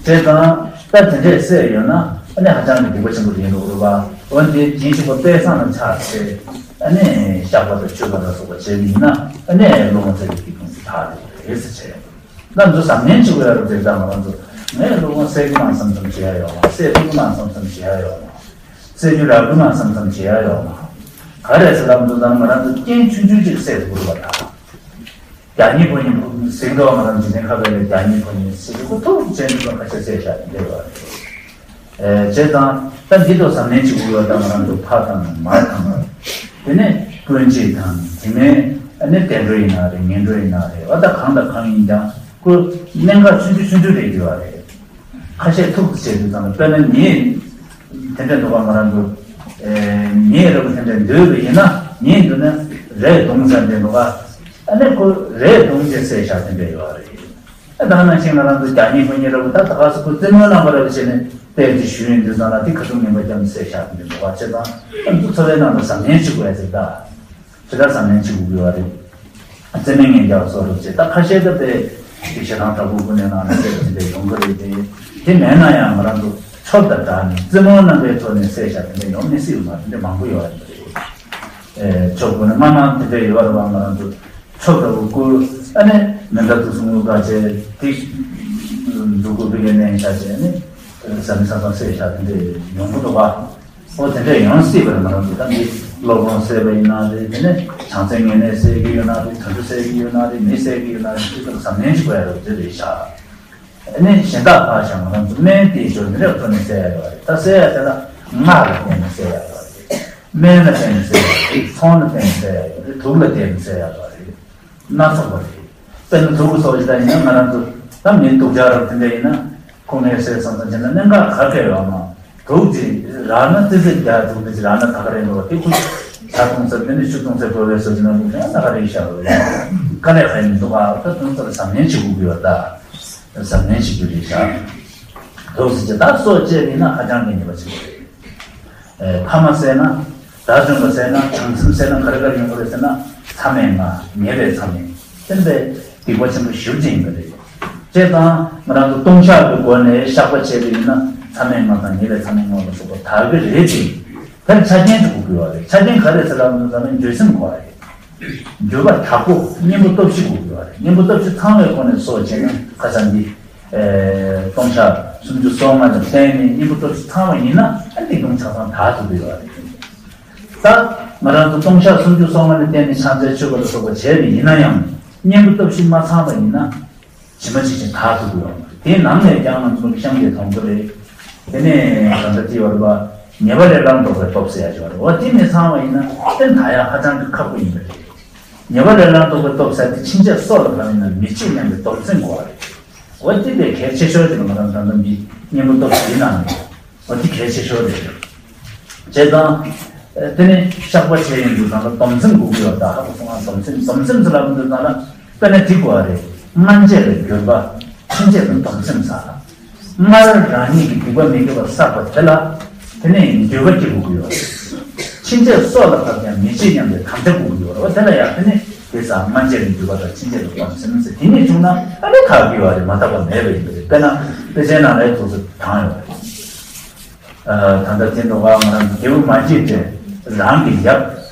བྱས་ཙང་ད་དེ་འདྲས་བསད་ཡོད་ན་ཨ་ནི་ཧ་ཅང་གི་སྡིག་པ་ཆེན་པོ་ཡིན་འགྲོ་གི་རེད་པ། འོན་ཏེ་དགེ་ཞིང་པ་དཔལ་བཟང་ལ་ཕྱག་འཚལ། ཨ་ནི་བཤགས་པ་དང་མཆོད་པ་ལ་སོགས་པ་བྱས་པ་ཡིན་ན་ཨ་ནི་སློབ་དཔོན་བསད་པའི་སྡིག་ལྟུང་དེ་དག་རེད་ཟེར་བྱས། ང་ཚོ་བསམ་ངན་བྱེད་དགོས་ཡ་རེད་དེ། ད་ང་རང་ཚོ་ངས་སློབ་དཔོན་བསད་ཀྱི་མ་བསམ་བསམ་བྱེད་ཡ་ཡོད་མ། བསད་ཐུབ་ཀྱི་མ་བསམ་བསམ་བྱེད་ཡ་ཡོད་མ། བསད་རྒྱུ་རག་གི་མ་བསམ་བསམ་བྱེད་ཡ་ཡོད་མ། ག་རེ་ཟེར་ལབ་འདུག་ད་ང་རང་ཚོ་རྐྱེན་ཆུང་ཆུང་ཅིག་བསད་ཐུབ་དགོས་པ་དང་། རྒྱ་ཉིད་ཕོ་ཉིད་གཟིགས་མདོག་ང་རང་འཇིག་རྟེན་ཁ་བའི་ལ་རྒྱ་ཉིད་ཕོ་ཉིད་གཟིགས་མདོག་ཐུགས་ཆེན་པོ་ཁ་ཤས་བསད་བཞག་དེ་འདྲ་ཡོད་རེད། ཨེ་བྱས་ཙང་ད་འདི་ཚོ་བསམ་ངན་བྱེད་དགོས་ཡོད། ད་ང་རང་ཚོ་ཕ་དང་མ་དང་། དེ་ནས་སྤུན་མཆེད་དང་། དེ་ནས་ཨ་ནི་དུད་འགྲོ་ཡིན་ན་རེད། ངན་འགྲོ་ཡིན་ན་རེད། འོ་ད་གང་དང་གང་ཡིན་ཀྱང་ཁོ་གནད་འགག་ཆུང་ཆུང་ཆུང་ཆུང་རེད་འདུག་བ་རེད། ཁ་ཤས་ཐུགས་སུ་ཆེ་དུས་ཙམ་ལ། དཔེར་ན་ཉེས་དེ་འདྲ་འདུག་ག་ང་རང་ཚོ་ཨེ་ཉེས་རེད་པ། དེ་འདྲ་འདོད་པ་ཡིན་ན་ཉེས་འདུག་ན་རས་བརྡུངས་ཟེར་འདྲ་འདུག་ག་ཨ་ནི་ཁོ་རས་བརྡུངས་ཏེ་བསད་བཞག་དེ་འདྲ་ཡོད་རེད། ད་ནང་བཞིན་ང་རང་ཚོ་རྒྱ་ཉིད་ཕོ་ཉིད་ར་བ་ད་ད་ག་སུ་ཁོ་རྩེད་མོའི་རྣམ་པ་ར་བ་བྱས་ནས་དཔལ་གྱི་ཞུ་ཡིན་དུས་ཙམ་ལ་དེ་ཁ་ཐུག་ངན་པ་བརྒྱབ་ནས་བསད་བཞག་དེ་འདྲ་འདུག་བ། བྱས་ཙང་ང་ཚོ་འཚོ་བའི་ནང་དུ་བསམ་ངན་བྱེད་དགོས་ཡ་ཟེར། ད་ཇི་ལྟར་བསམ་ངན་བྱེད་དགོས་ཀྱི་ཡོད་རེད། རྩེད་མོའི་ངན་རྒྱག་སོགས་རེད་ཅེས། ད་ཁ་ཤས་ད་དཔེ་དེ་ཞེ་སྡང་དྲག་པོ་ཀུན་ནས་ནང་ནས་བསད་པ་དེ་འདྲ་ཡོང་གི་རེད་དེ། དེ་མེད་ན་ཡང་ང་རང་ཚོ་ཆོབ་དང་སྦྲགས་ནས་རྩེད་མོ་རྣམ་པའི་ཐོག་ནས་བསད་བཞག་དེ་འདྲ་ཡོང་མི་སྲིད་པ་དེ་འདྲ་མང་པོ་ཡོད་རེད། ཨེ་ཆོབ་ཀུན་ནས་སྔ་མ་དེ་འདྲ་ཡོད་རེད་པ། ང་རང་ཚོ་ཆོབ་འདྲ་བོ་བསྐུར། ཨ་ནི་མེ་མདའ་དུག་གསུམ་དངུལ་ཁ་བྱས་ཏེ་འདུག་གུ་བི་གའི་གནས་བཞག་བྱས་ནས་བཟའ་མི་ཚང་མ་བསད་བཞག་དེ་འདྲ་ཡོང་གི་འདུག་ག་ཨོ་དེ་འདྲ་ཡོང་སྲིད་པ་རེད། ང་རང་ཚོ་ད་འདི་སློབ་དཔོན་བསད་པ་ཡིན་ན་རེད། དེ་ནས་བྱང་སེམས་ངན་ལས་བསད་ཀྱི་ཡོད་ན་རེད། དུད་འགྲོ་བསད་ཀྱི་ཡོད་ན་རེད། མི་བསད་ཀྱི་ཡོད་ན་རེད། དེ་ཚོ་ལ་བསམ་ངན་ཅིག་དགོས་ཡ་རེད། དེ་རེད་ཤག་ཨ་ནི་གཞན་དག་ཕར་བཞག་ང་རང་ཚོ་སྨན་དེའི་ཞོར་མི་རབས་ཐོག་ནས་བསད་ཡ་ཡོད་རེད། ད་བསད་ཡ་དེ་ལ་སྔགས་ལ་བརྟེན་ནས་བསད་ཡ་ཡོད་རེད། སྨན་ལ་བརྟེན་ནས་བསད་ཡ་ཡོད་རེད། ཚོང་ལ་བརྟེན་ནས་བསད་ཡ་ཡོད་རེད། དུག་ལ་བརྟེན་ནས་བསད་ཡ་ཡོད་རེད། སྣ་ཚོགས་པ་རེད། དཔེར་ན་དུག་གི་སོགས་ཅིག་ད་ཡིན་ན་ང་རང་ཚོ་ད་མི་དུག་ཅག་རབ་དེ་འདྲ་ཡིན་ན་ཁོ་ངས་བསད་སོང་ཙང་བྱས་ན་གནད་འགག་ག་གེ་ཡོད་མ། དུག་ཅིག་རག་ན་ཙི་ཙི་རྒྱག་དུག་དེ་ཅིག་རག་ན་ད་ག་རེ་འགྲོ་བ་དེ་ཁོ་ཇ་འཐུང་ས་དེ་ནས་ཆུ་འཐུང་ས་བོད་པའི་སོགས་ཅིག་ན་འདུག་ན་ད་ག་རེ་ཤ་རུ་དཀའ་ལས་ཁག་ཡིན་འདུག་ཨ། ད་དུང་ཙི་ལ་བསམ་ངན་བྱེད་དགོས་ཀྱི་ཡོད། ད་བསམ་ངན་བྱེད་རྒྱུ་རེད་ཤག་དུག་ཟེར་ཅིག་ད་སོགས་བཅས་ཡིན་ན་ཧ་ཅང་གི་ཉེས་པ་ཆེན་པོ་རེད། ཨེ་ཕ་མ་བསད་ན། དགྲ་བཅོམ་པ་བསད་ན། བྱང་སེམས་བསད་ན། ག་རེ་ག་རེ་ཡོང་གི་རེད་ཟེར་ན། མཚམས་མེད་ལྔ། ཉེ་བའི་མཚམས་མེད། བསྟན་པའི་སྡིག་པ་ཆེན་པོ་ཞེ་པོ་ཅིག་ཡིན་པ་རེད། བྱས་ཙང་ང་རང་ཚོ་ལྟུང་བཤགས་ཀྱི་སྒོ་ནས་བཤགས་པ་བྱས་པ་ཡིན་ན། མཚམས་མེད་ལྔ་དང་ཉེ་བའི་མཚམས་མེད་ལྔ་ལ་སོགས་པ་དག་གི་རེད་ཅེས། དེར་ཆ་རྐྱེན་ཅིག་དགོས་ཀྱི་ཡོད་རེད། ཆ་རྐྱེན་ག་རེ་ཟེར་ལབ་ན་ད་ནི་འགྱོད་སེམས་དགོས་རེད། འགྱོད་པ་དྲག་པོ་གཉེན་པོ་སྟོབས་བཞི་དགོས་ཀྱི་ཡོད་རེད། གཉེན་པོ་སྟོབས་བཞི་ཚང་བའི་སྒོ་ནས་སོགས་བྱས་ན་ཁ་སང་འདི་ལྟུང་བཤགས་ སུམ་ཅུ་སོ་ལྔ་ལ་བརྟེན་ནས་གཉེན་པོ་སྟོབས་བཞི་ཚང་བ་ཡིན་ན་ཨ་ནི་སྟོང་ཆ་ཚང་དག་ཐུབ་ཀྱི་ཡོད་རེད། ད་ང་རང་ཚོ་ལྟུང་བཤགས་སུམ་ཅུ་སོ་ལྔ་ལ་བརྟེན་ནས་ཕྱག་འཚལ་མཆོད་པ་ལ་སོགས་པ་བྱས་པ་ཡིན་ན་ཡང་གཉེན་པོ་སྟོབས་བཞི་མ་ཚང་བ་ཡིན་ན། ཇི་མ་ཇི་བཞིན་དག་ཐུབ་ཀྱི་ཡོད་མ་རེད། དེའི་ནང་ནས་ཀྱང་ང་ཚོ་གཤམ་གྱི་དོན་ཚོ་རེད། དེ་ནས་གང་ལྟར་དེ་ཡོད་རེད་པ། ཉེས་པ་ལས་སླར་ལྡོག་པའི་སྟོབས་ཟེར་ཡ་ཅིག་ཡོད་རེད། འོ་དེ་མི་ཚང་བ་ཡིན་ན་དེ་དག་ཡ་ཧ་ཅང་གི་ཁག་པོ་ཡིན་པ་རེད། ཉེས་པ་ལས་སླར་ལྡོག་པའི་སྟོབས་ཟེར་དེ་ཕྱིན་ཆད་སྲོག་ལ་བབས་ཡིན་ན་མི་བརྗེད་སྙམ་པའི་སྡོམ་སེམས་དགོས་པ་རེད། འོ་དེ་དཔེ་གལ་ཆེ་ཤོས་དེ་ང་རང་ད་ལྟ་འདི་གཉེན་པོ་སྟོབས་བཞིའི་ནང་ནས། འོ་དེ་གལ་ཆེ་ཤོས་རེད། བྱས་ཙང་། ཨ། དེ་ནས་བཤགས་པ་བྱས་ཡོང་དུས་ཙང་ལ་སྡོམ་སེམས་དགོས་ཀྱི་ཡོད། ད་ཧ་གོ་སོང་ང་། སྡོམ་སེམས་སྡོམ་སེམས་ཟེར་ལབ་དུས་ཙང་ལ་དཔེར་ན་འགྲིག་པ་རེད། སྔ་རྗེས་ལ་འགྱོད་པ། ཕྱིན་ཆད་ལ་སྡོམ་སེམས་ཟེར། སྔར་རང་ཉིད་ཀྱི་སྡིག་པ་མི་དགེ་བ་བསགས་པ་དེ་ལ་དེ་ནས་འགྱོད་པ་སྐྱེ་དགོས་ཀྱི་ཡོད་རེད། ཕྱིན་ཆད་སྲོག་ལ་བབས་ཀྱང་མི་བརྗེད་སྙམ་པའི་དམ་བཅའ་དགོས་ཀྱི་ཡོད་རེད། འོ་དེ་ལ་ཡང་དེ་ནས་དེ་ཙང་སྔ་རྗེས་ལ་འགྱོད་པ་དང་ཕྱིན་ཆད་ལ་སྡོམ་སེམས་ཟེར་དེ་གཉིས་བྱུང་ན་ཨ་ནི་དག་གི་ཡོད་རེད། མ་དག་པ་མེད་པ་ཡིན་པ་རེད། དཔེར་ན་དཔེ་ཆའི་ནང་ལ་ཡང་ཐུགས་སུ་དྲངས་ཡོད་རེད། ཨ། ད་ལྟ་དེ་འདུག་ག་ང་རང་རྒྱལ་བུ་མ་སྐྱེས་དགྲས་རང་གི་ཡབ་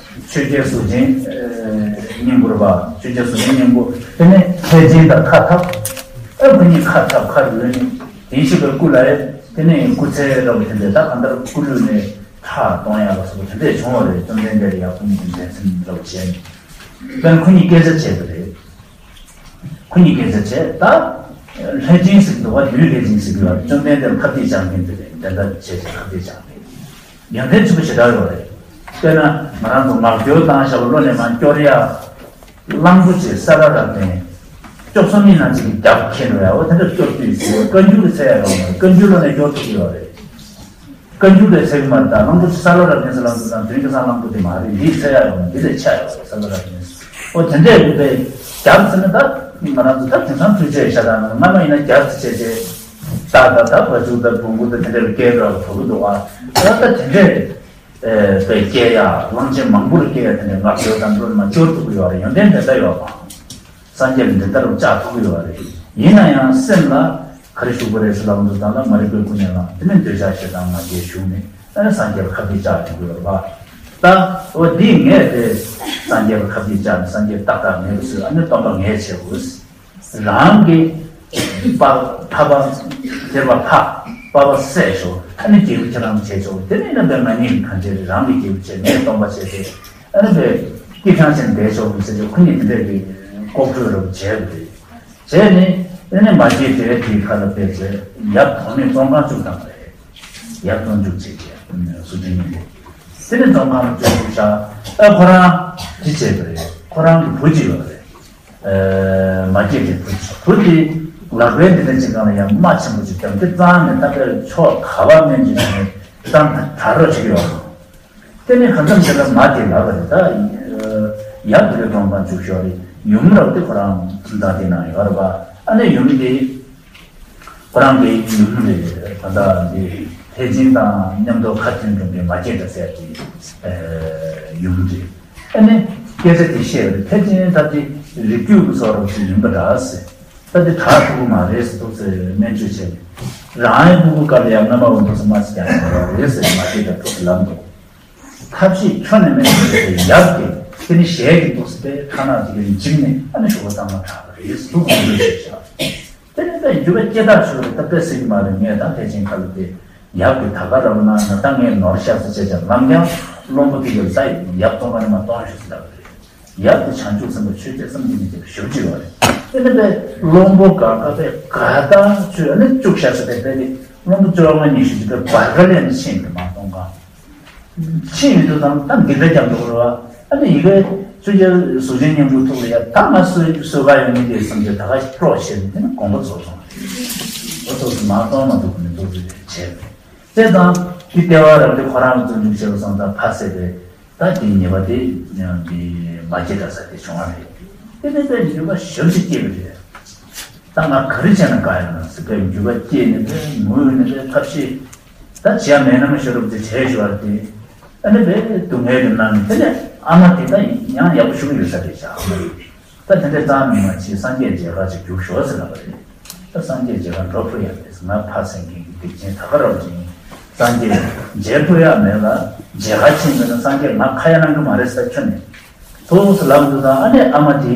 ཆོས་རྒྱལ་གཟུགས་ཅན་སྙིང་པོ་རེད་པ། ཆོས་རྒྱལ་གཟུགས་ཅན་སྙིང་པོ་དེ་ནས་ལྷས་སྦྱིན་དང་ཁ་འཐབ། ཨ། ཁོ་གཉིས་ཁ་འཐབ་ཁ་རུས་ནས་དེ་ཤི་བའི་སྐུ་ལ་ཡ་དེ་ནས་སྐུ་ཚེ་རབས་དེ་འདྲས་ད་གང་ལྟར་སྐུ་ལུས་ནས་ཁྲག་གཏོང་ཡ་ལ་སོགས་པ་དེ་འདྲས་བྱུང་བ་རེད། བཅོམ་ལྡན་འདས་ལ་ཡ་ཁོ་གཉིས་ཀྱི་འགྲན་སེམས་རབ་བྱས་ནས་དཔེར་ན་ཁོ་གཉིས་སྐད་ཆ་བྱས་པ་རེད། ཁོ་གཉིས་སྐད་ཆ་བྱས། ད་ལྷས་སྦྱིན་ཟེར་གྱི་འདུག་ག་བདུད་ལྷས་སྦྱིན་ཟེར་གྱི་ཡོད་རེད། བཅོམ་ལྡན་འདས་ལ་ཁ་གཏད་བཅག་མཁན་དེ་རེད། འགྲན་ཟླ་བྱས་བྱས་ཁ་གཏད་བཅག་མཁན། ཡོན་ཏན་ཆེན་པོ་ཞེ་དྲག་ཡོད་རེད། དཔེར་ན་ང་རང་ཚོ་ངག་སྐྱོར་བཏང་བཞག་པ་བློ་ནས་མར་སྐྱོར་ཡ། གླང་པོ་ཆེ་ས་ལ་ར་བརྟེན། སྐྱོབ་སོང་མི་ནང་ཅིག་གི་རྒྱབ་ཁེལ་འགྲོ་ཡ། འོ་དེ་འདྲ་སྐྱོར་དུས་ཟེར་བ་བཀའ་འགྱུར་གྱི་ཚད་ཡ་རོགས་མ་རེད། བཀའ་འགྱུར་བློ་ནས་སྐྱོར་ཐུབ་ཀྱི་ཡོད་རེད། བཀའ་འགྱུར་དེ་ཚད་ཀྱི་མ་རེད། ད་གླང་པོ་ཆེ་ས་ལ་ར་བརྟེན་ཟེར་ལབ་དུས་ཙང་དོན་ཁ་སང་གླང་པོ་དེ་མ་རེད། འདིའི་ཚད་ཡ་རོགས་མ་འདི་ལས་ཆ་ཡོད་རེད། ས་ལ་ར་བརྟེན། འོ་དེ་འདྲས་ཡོད་པའི་རྒྱབ་ཟེར་ན་ད་ང་རང་ཚོ་ད་དེང་སང་འཕྲུལ་ཆས་ཤ་སྟག་ནང་སྔ་མ་ཡིན་ན་རྒྱབ་ཟེར་བྱས་བྱས། ད་ད་ད་བ་ཕྱུགས་ད་བོང་བུ་ད་དེ་འདྲས་སྐད་འགྲོ་བ་ཐོབ་ཀྱི་འདུག་ཨ། ད་ད་དེ་འདྲས་དཔེ་སྐད་ཡ་གླང་ཆེན་མང་པོར་སྐད་ཡ་དེ་འདྲས་ངག་སྐྱོར་དང་འགྲོ་ལ་མ་སྐྱོར་ཐུབ་ཀྱི་ཡོད་རེད། ཡོན་ཏན་དེ་འདྲ་ཡོད་པ། སངས་རྒྱས་ལ་འདི་ལྟར་བཅག་ཐུབ་ཀྱི་ཡོད་རེད། ཡིན་ན་ཡང་སེམས་ལ་ག་རེ་ཞུགས་པ་རེད་ཟེར་ལབ་འདུག་ད་ལ་མ་རིག་པའི་ཀུན་ནས་ལ་དེ་ནས་འདོད་ཆགས་ཞེ་སྡང་ང་རྒྱལ་ཞུགས་ནས་ཨ་ནི་སངས་རྒྱས་ལ་ཁ་གཏད་བཅག་ཐུབ་ཀྱི་ཡོད་རེད་པ། ད་འོ་འདི་ངས་དེ་སངས་རྒྱས་ལ་ཁ་གཏད་བཅག་ནས་སངས་རྒྱས་ཏག་ཏག་མེད་པ་བཟོས། ཨ་ནི་སྟོན་པ་ངས་བྱེད་དགོས། རང་གི་པ་ཕ་པ་དེ་པ་ཕ་པ་པ་བསད་ཤོག་ཨ་ནི་རྒྱལ་པོ་ཁྱེད་རང་བྱེད་ཆོག་དེ་ནས་ན་བས་ང་གཉིས་ཀྱི་གང་བྱེད་རེད། རང་གི་རྒྱལ་པོ་བྱེད། ངས་སྟོན་པ་བྱེད་དེ། ཨ་ནི་བས་སྐྱིད་ཐང་ཆེན་བསྡད་ཆོག་གི་ཟེར་ཆོག་ཁོ་གཉིས་དེ་འདྲས་ཀྱི་ལྐོག་གྲོས་རབ་བྱས་པ་རེད། བྱས་ནས་ཨ་ནི་མ་སྐྱེས་དགྲས་དེའི་ཁ་ལ་ཕེབས་ཚེ་ཡབ་དོང་ནས་བཙོན་ཁང་བཅུག་བཏང་བ་རེད། ཡབ་བཙོན་འཇུག་བྱེད་ཀྱི་སུ་འདྲ་མིན་པོ། དེ་ནས་བཙོན་ཁང་ལ་བཅུག་བཞག་ཨ་ཁོ་རང་འདི་བྱས་པ་རེད། ཁོ་རང་གི་བུ་གཅིག་ཡོད་རེད། ཨ་མ་སྐྱེས་དགྲའི་བུ་གཅིག་བུ་དེ་ལག་པའི་འདི་ནས་ཅིག་སྒང་ལ་ཡང་རྨ་ཆེན་པོ་ཅིག་བརྒྱབ་སྟེ་གཙང་ནས་ད་ལྟ་ཕྱོགས་ག་པ་སྨན་གྱི་ནས་གཙང་དྲག་རོགས་བྱེད་ཀྱི་ཡོད་རེད། དེ་ནས་གང་འཚམ་དེ་ལ་མ་དེ་ལབ་པ་རེད། ད་ཡབ་དེ་ལ་གྲོངས་པ་འཇུག་ཤོག་རེད། ཡུམ་རབ་དེ་ཁོ་རང་ཁྱིམ་ཚང་དེ་ནང་ཡོད་རེད་པ། ཨ་ནི་ཡུམ་དེ་ཁོ་རང་གི་ཡུམ་རེད། ད་ལྟ་འདི་ལྷས་སྦྱིན་དང་མཉམ་དུ་ཁ་མཐུན་འགྲོ་མཁན་མ་སྐྱེས་དགྲ་ཟེར་གྱི་ཡུམ་རེད། ཨ་ནི་སྐད་ཆ་དེ་བཤད་པ་རེད། ལྷས་སྦྱིན་ད་དེ་རིགས་རྒྱུད་ཀྱི་བཟོ་འདྲ་ཅིག་ཡིན་པ་འདྲ་ཟེར། ད་དེ་དྲག་ཐུབ་ཀྱི་མ་རེད་ཟེར་འདུག་ཟེར་སྨན་བཅོས་བྱས་ནས་རང་ཡང་ཕྲུ་གུ་སྐབས་ལ་ཡང་རྔ་མ་འོང་འདུག་ཟེར་མ་ཟེར་ཀྱང་རེད་ཟེར་མ་སྐྱེས་དགྲ་ཕྲུ་གུ་ལབ་འདུག་ཐབས་ཤེས་ཁྱོན་ནས་མེད་པའི་ཡབ་ཀྱིས་དེ་ནི་ཞལ་གྱི་འདུག་སེ་ཕར་ནག་དེ་གར་འཇིགས་ནས་ཨ་ནི་ཞོགས་པ་གཙང་མ་དྲག་པ་རེད་ཟེར་དུག་གོང་འདྲ་བྱས་བཞག་དེ་ནི་ད་འགྱུར་བ་སྐྱེ་ཐག་ཆོད་རེད། ད་དཔེ་སྲིད་ཀྱི་མ་རེད། ངས་ད་ཕལ་ཆེར་ཁ་ལོ་དེ་ཡབ་ཀྱི་ད་ག་རང་ན་ན་ད་ངས་ནོར་ཤག་ཟེར་བྱས་ཀྱང་ལམ་ཀྱང་བློན་པོ་དེ་གར་ད་ཡབ་གཏོང་ག་ནས་མ་གཏོང་ཞུ་ཟེར་ད་ག་རེད། ཡབ་དེ་བྱང་ཆུབ་སེམས་དཔའ་ཆོས་རྒྱལ་བསམ་གྱིས་མི་ཁྱབ་པའི་ཞབས་ཕྱི་ཡོད་རེད། དེ་ནི་པའི་བློན་པོ་ག་ག་པའི་ག་ད་ཆོས་ཨ་ནི་བཅུག་ཤག་ཟེར་པའི་དཔེ་དེ་བློན་པོ་བཅོ་ལྔ་ཉི་ཤུ་ཅིག་པའི་བར་ག་ལས་ནི་ཕྱིན་ཏེ་མ་གཏོང་ག་ཕྱིན་ཡོད་དུས་དང་ད་འདི་འདྲ་རྒྱབ་འགྲོ་རེད་བ། ཨ་ནི་ཡི་གེ་ཆོས་རྒྱལ་གཟུགས་ཅན་སྙིང་པོའི་ཐུགས་ལ་ཡ་ད་ང་སུ་སུ་ག་ཡོང་མི་དེ་བསམ་རྒྱུ་ད་ག་སྤྲོ་ཞེས་ནས་དེ་ནི་དགོངས་པ་རྫོགས་སོང་། འོ་ཐུགས་སུ་མ་གཏོང་མ་ཐུབ་ནས་ཐུགས་སུ་བྱས་པས། དེ་དང་དེ་ལྟེ་བ་རབ་འདི་ཁོ་རང་གི་བཙོན་འཇུག་བྱས་པ་སོང་ཙང་ཕ་བསད་པས་ད་དེ་ཉེས་པ་དེ་ཡང་དེ་མ་སྐྱེས་དགྲ་ཟེར་དེ་བྱུང་བ་རེད། དེ་ནས་དཔེ་འགྱུར་བ་ཞེ་པོ་ཅིག་སྐྱེས་པ་རེད། ད་ང་ག་རེ་བྱས་ན་དགའ་ཡོང་ན་ཟེར་བའི་འགྱུར་བ་སྐྱེས་ནས་དཔེ་ངུས་ནས་དཔེ་ཐབས་ཤེས་ད་བྱས་མེད་ན་མ་ཤོར་རུབ་དེ་བྱས་ཞུ་བ་དེ་ཨ་ནི་དཔེ་སྡུག་བསྔལ་གྱི་ནང་ནས་དེ་ནས་ཨ་མ་དེ་ད་ཡང་ཡག་པོ་ཞུ་གི་ཡོད་ས་རེད་བྱ། ཨ་མ་ཡིན་ད་དེ་འདྲའི་གཙང་མིན་མ་ཕྱིན་སངས་རྒྱས་མཇལ་ཁ་ཅིག་རྒྱུགས་ཤོག་ཟེར་ལབ་པ་རེད། ད་སངས་རྒྱས་མཇལ་ཁ་འགྲོ་ཐུབ་ཡ་མེད་ཟེར། ང་ཕ་སེང་གེ་གི་སྡིག་ཆེན་ད་ག་རང་ཅིག་ཡིན། སངས་རྒྱས་མཇལ་ཐུབ་ཡ་མེད་ལ་མཇལ་ཁ་ཕྱིན་པ་ན་སངས་རྒྱས་ང་ཁ་ཡ་གནང་གི་མ་རེད་ཟེར་ཁྱོན་ནས་ཐུགས་སུ་ལབ་འདུག་ད་ཨ་ནི་ཨ་མ་དེ་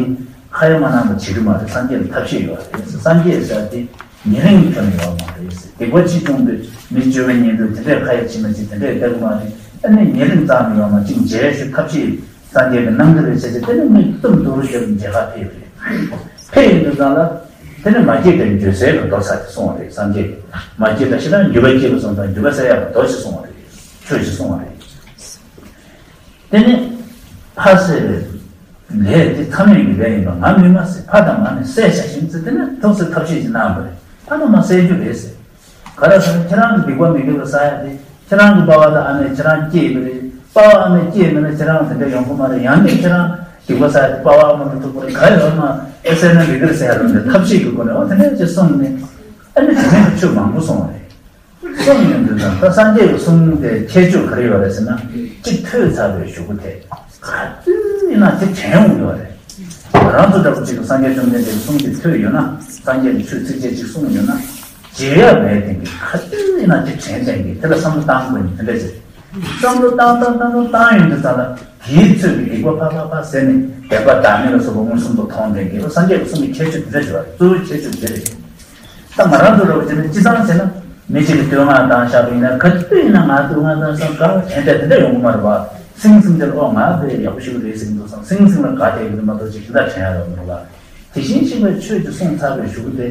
ཁ་ཡ་མ་གནང་པ་བྱེད་རྒྱུ་མ་རེད། སངས་རྒྱས་ལ་ཐབས་ཤེས་ཡོད་རེད་ཟེར། སངས་རྒྱས་ཟེར་དེ་ ཉེ་རིང་ཐོན་ཡོད་མ་རེད། སྡིག་པ་ཆེ་ཆུང་དེ་མི་སྤྱོད་པའི་ཉེ་འདུག་དེ་འདྲའི་ཁ་ཡ་ཕྱི་མ་ཅིག་དེ་འདྲའི་ལྟ་གི་མ་རེད། ཨ་ནི་ཉེ་རིང་ཙམ་ཡོད་མ་ཅིག་མཇལ་ཞུ་ཐབས་ཤེས་སངས་རྒྱས་ཀྱི་རྣམ་ཐར་རེ་བྱས་ཏེ་དེ་ནི་མིག་བཙུམ་དུ་རུ་བརྒྱབ་མཇལ་ཁ་ཕེབས་རེད། ཕེབས་ཡོང་དུས་ཙང་ལ་དེ་ནི་མ་སྐྱེས་དགྲ་འགྱོད་སེལ་ལ་འདོད་ས་དེ་གསུངས་པ་རེད། སངས་རྒྱས་ཀྱིས་མ་སྐྱེས་དགྲ་ཞེ་སྡང་འགྱོད་པ་སྐྱེས་པ་སོང་ཙང་འགྱོད་པ་སེལ་ཡག་ལ་འདོད་ཅེས་གསུངས་པ་རེད། ཆོས་ཅིག་གསུངས་པ་རེད། དེ་ནི་ཕ་བསད་པའི་ལས་དེ་མཚམས་མེད་ཀྱི་ལས་ཡིན་པ་ང་མི་སྨྲ་ཟེར། ཕ་དང་མ་ནི་བསད་བྱ་ཞིང་ཟེར། དེ་ནི་ཐུགས་སྲས་ཐབས་ཤེས་ཀྱིས་གནང་བ་རེད། ཕ་དང་མ་བསད་རྒྱུ་རེད་ཟེར། ག་རེ་ཟེར་ན་ཁྱེད་རང་གི་སྡིག་པ་མི་དགེ་བ་བསགས་ཡ་དེ་ཁྱེད་རང་གི་པ་ཕ་དང་ཨ་མས་ཁྱེད་རང་སྐྱེས་པ་རེད། པ་ཕ་ཨ་མས་སྐྱེས་མེད་ན་ཁྱེད་རང་དེ་འདྲ་ཡོང་གི་མ་རེད། ཡང་ནས་ཁྱེད་རང་སྡིག་པ་བསགས་ཡ་དེ་པ་ཕ་ཨ་མ་ལ་ཐུག་པ་རེད། ག་ཡོད་མ་རེད། བསད་ན་མི་དགེ་བ་ཟེར་ཡ་རེད། ཐབས་ཤེས་ཀྱི་སྒོ་ནས་འོ་དེ་འདྲ་ཅིག་གསུངས་ནས་ཨ་ནི་དེ་ནས་ཆོས་མང་པོ་གསུངས་པ་རེད། གསུངས་ཡོང་དུས་ཙང་ད་སངས་རྒྱས་ཀྱི་གསུང་དེ་ཁྱད་ཆོས་ག་རེ་ཡོད་རེད་ཟེར་ན། གཅིག་ཐོས་ཚར་བའི་གཞུག་གུ་དེ་ག་དུས་ཡིན་ན་དེ་དྲན་འོང་ཡོད་རེད། ང་རང་ཚོ་འདྲ་པོ་གཅིག་གིས་སངས་རྒྱས་བཅོམ་ལྡན་འདས་ཀྱི་གསུང་དེ་ཐོས་ཡོད་ན། སངས་རྒྱས་ཀྱིས་ཆོས་ཚིགས་བཅད་གཅིག་གསུངས་ཡོད་ན། བརྗེད་ཡ་མེད་དེ་གི་ག་དུས་ཡིན་ན་དེ་དྲན་བསྟན་གི་དེ་ལ་བསམ་བློ་བཏང་དགོས་ནི་དེ་འདྲ་ཅིག་བསམ་བློ་བཏང་བཏང་བཏང་བཏང་བཏང་ཡོང་དུས་ཙང་ལ་དེའི་ཚོད་ཀྱི་སྡིག་པ་ཕ་ཕ་ཕ་ཟེར་ནས་བདེན་པ་བདག་མེད་ལ་སོགས་པ་མངོན་སུམ་དུ་མཐོང་བསྟན་གི་སངས་རྒྱས་ཀྱི་གསུང་གི་ཁྱད་ཆོས་དེ་འདྲ་ཅིག་ཡོད་རེད། གཙོ་བོའི་ཁྱད་ཆོས་དེ་རེད། ད་ང་རང་ཚོ་འདྲ་པོ་བྱས་ན་སྤྱི་བཏང་བྱས་ན་མི་གཅིག་གིས་བསྟོད་བསྔགས་བཏང་བཞག་པ་ཡིན་ན་ག་དུས་ཡིན་ན་ང་བསྟོད་བསྔགས་བཏང་སོང་ག་དྲན་བསྡད་དེ་འདྲ་ཡོང་གི་མ་རེད་པ། སིང་སིང་དེར་ཨོ་ང་དཔེ་ཡག་པོ་ཞིག་རེད་ཟེར་གྱི་འདུག་བསམ་སིང་སིང་ལ་དགའ་བསྡད་ཀྱི་རེད་མ་གཏོགས་ཅིག་གཞན་དག་དྲན་ཡ་ཡོད་མ་རེད་པ། དེ་བཞིན་གཤེགས་པའི་ཆོས་ཀྱི་གསུང་ཚར་བའི་གཞུག་གུ་དེ་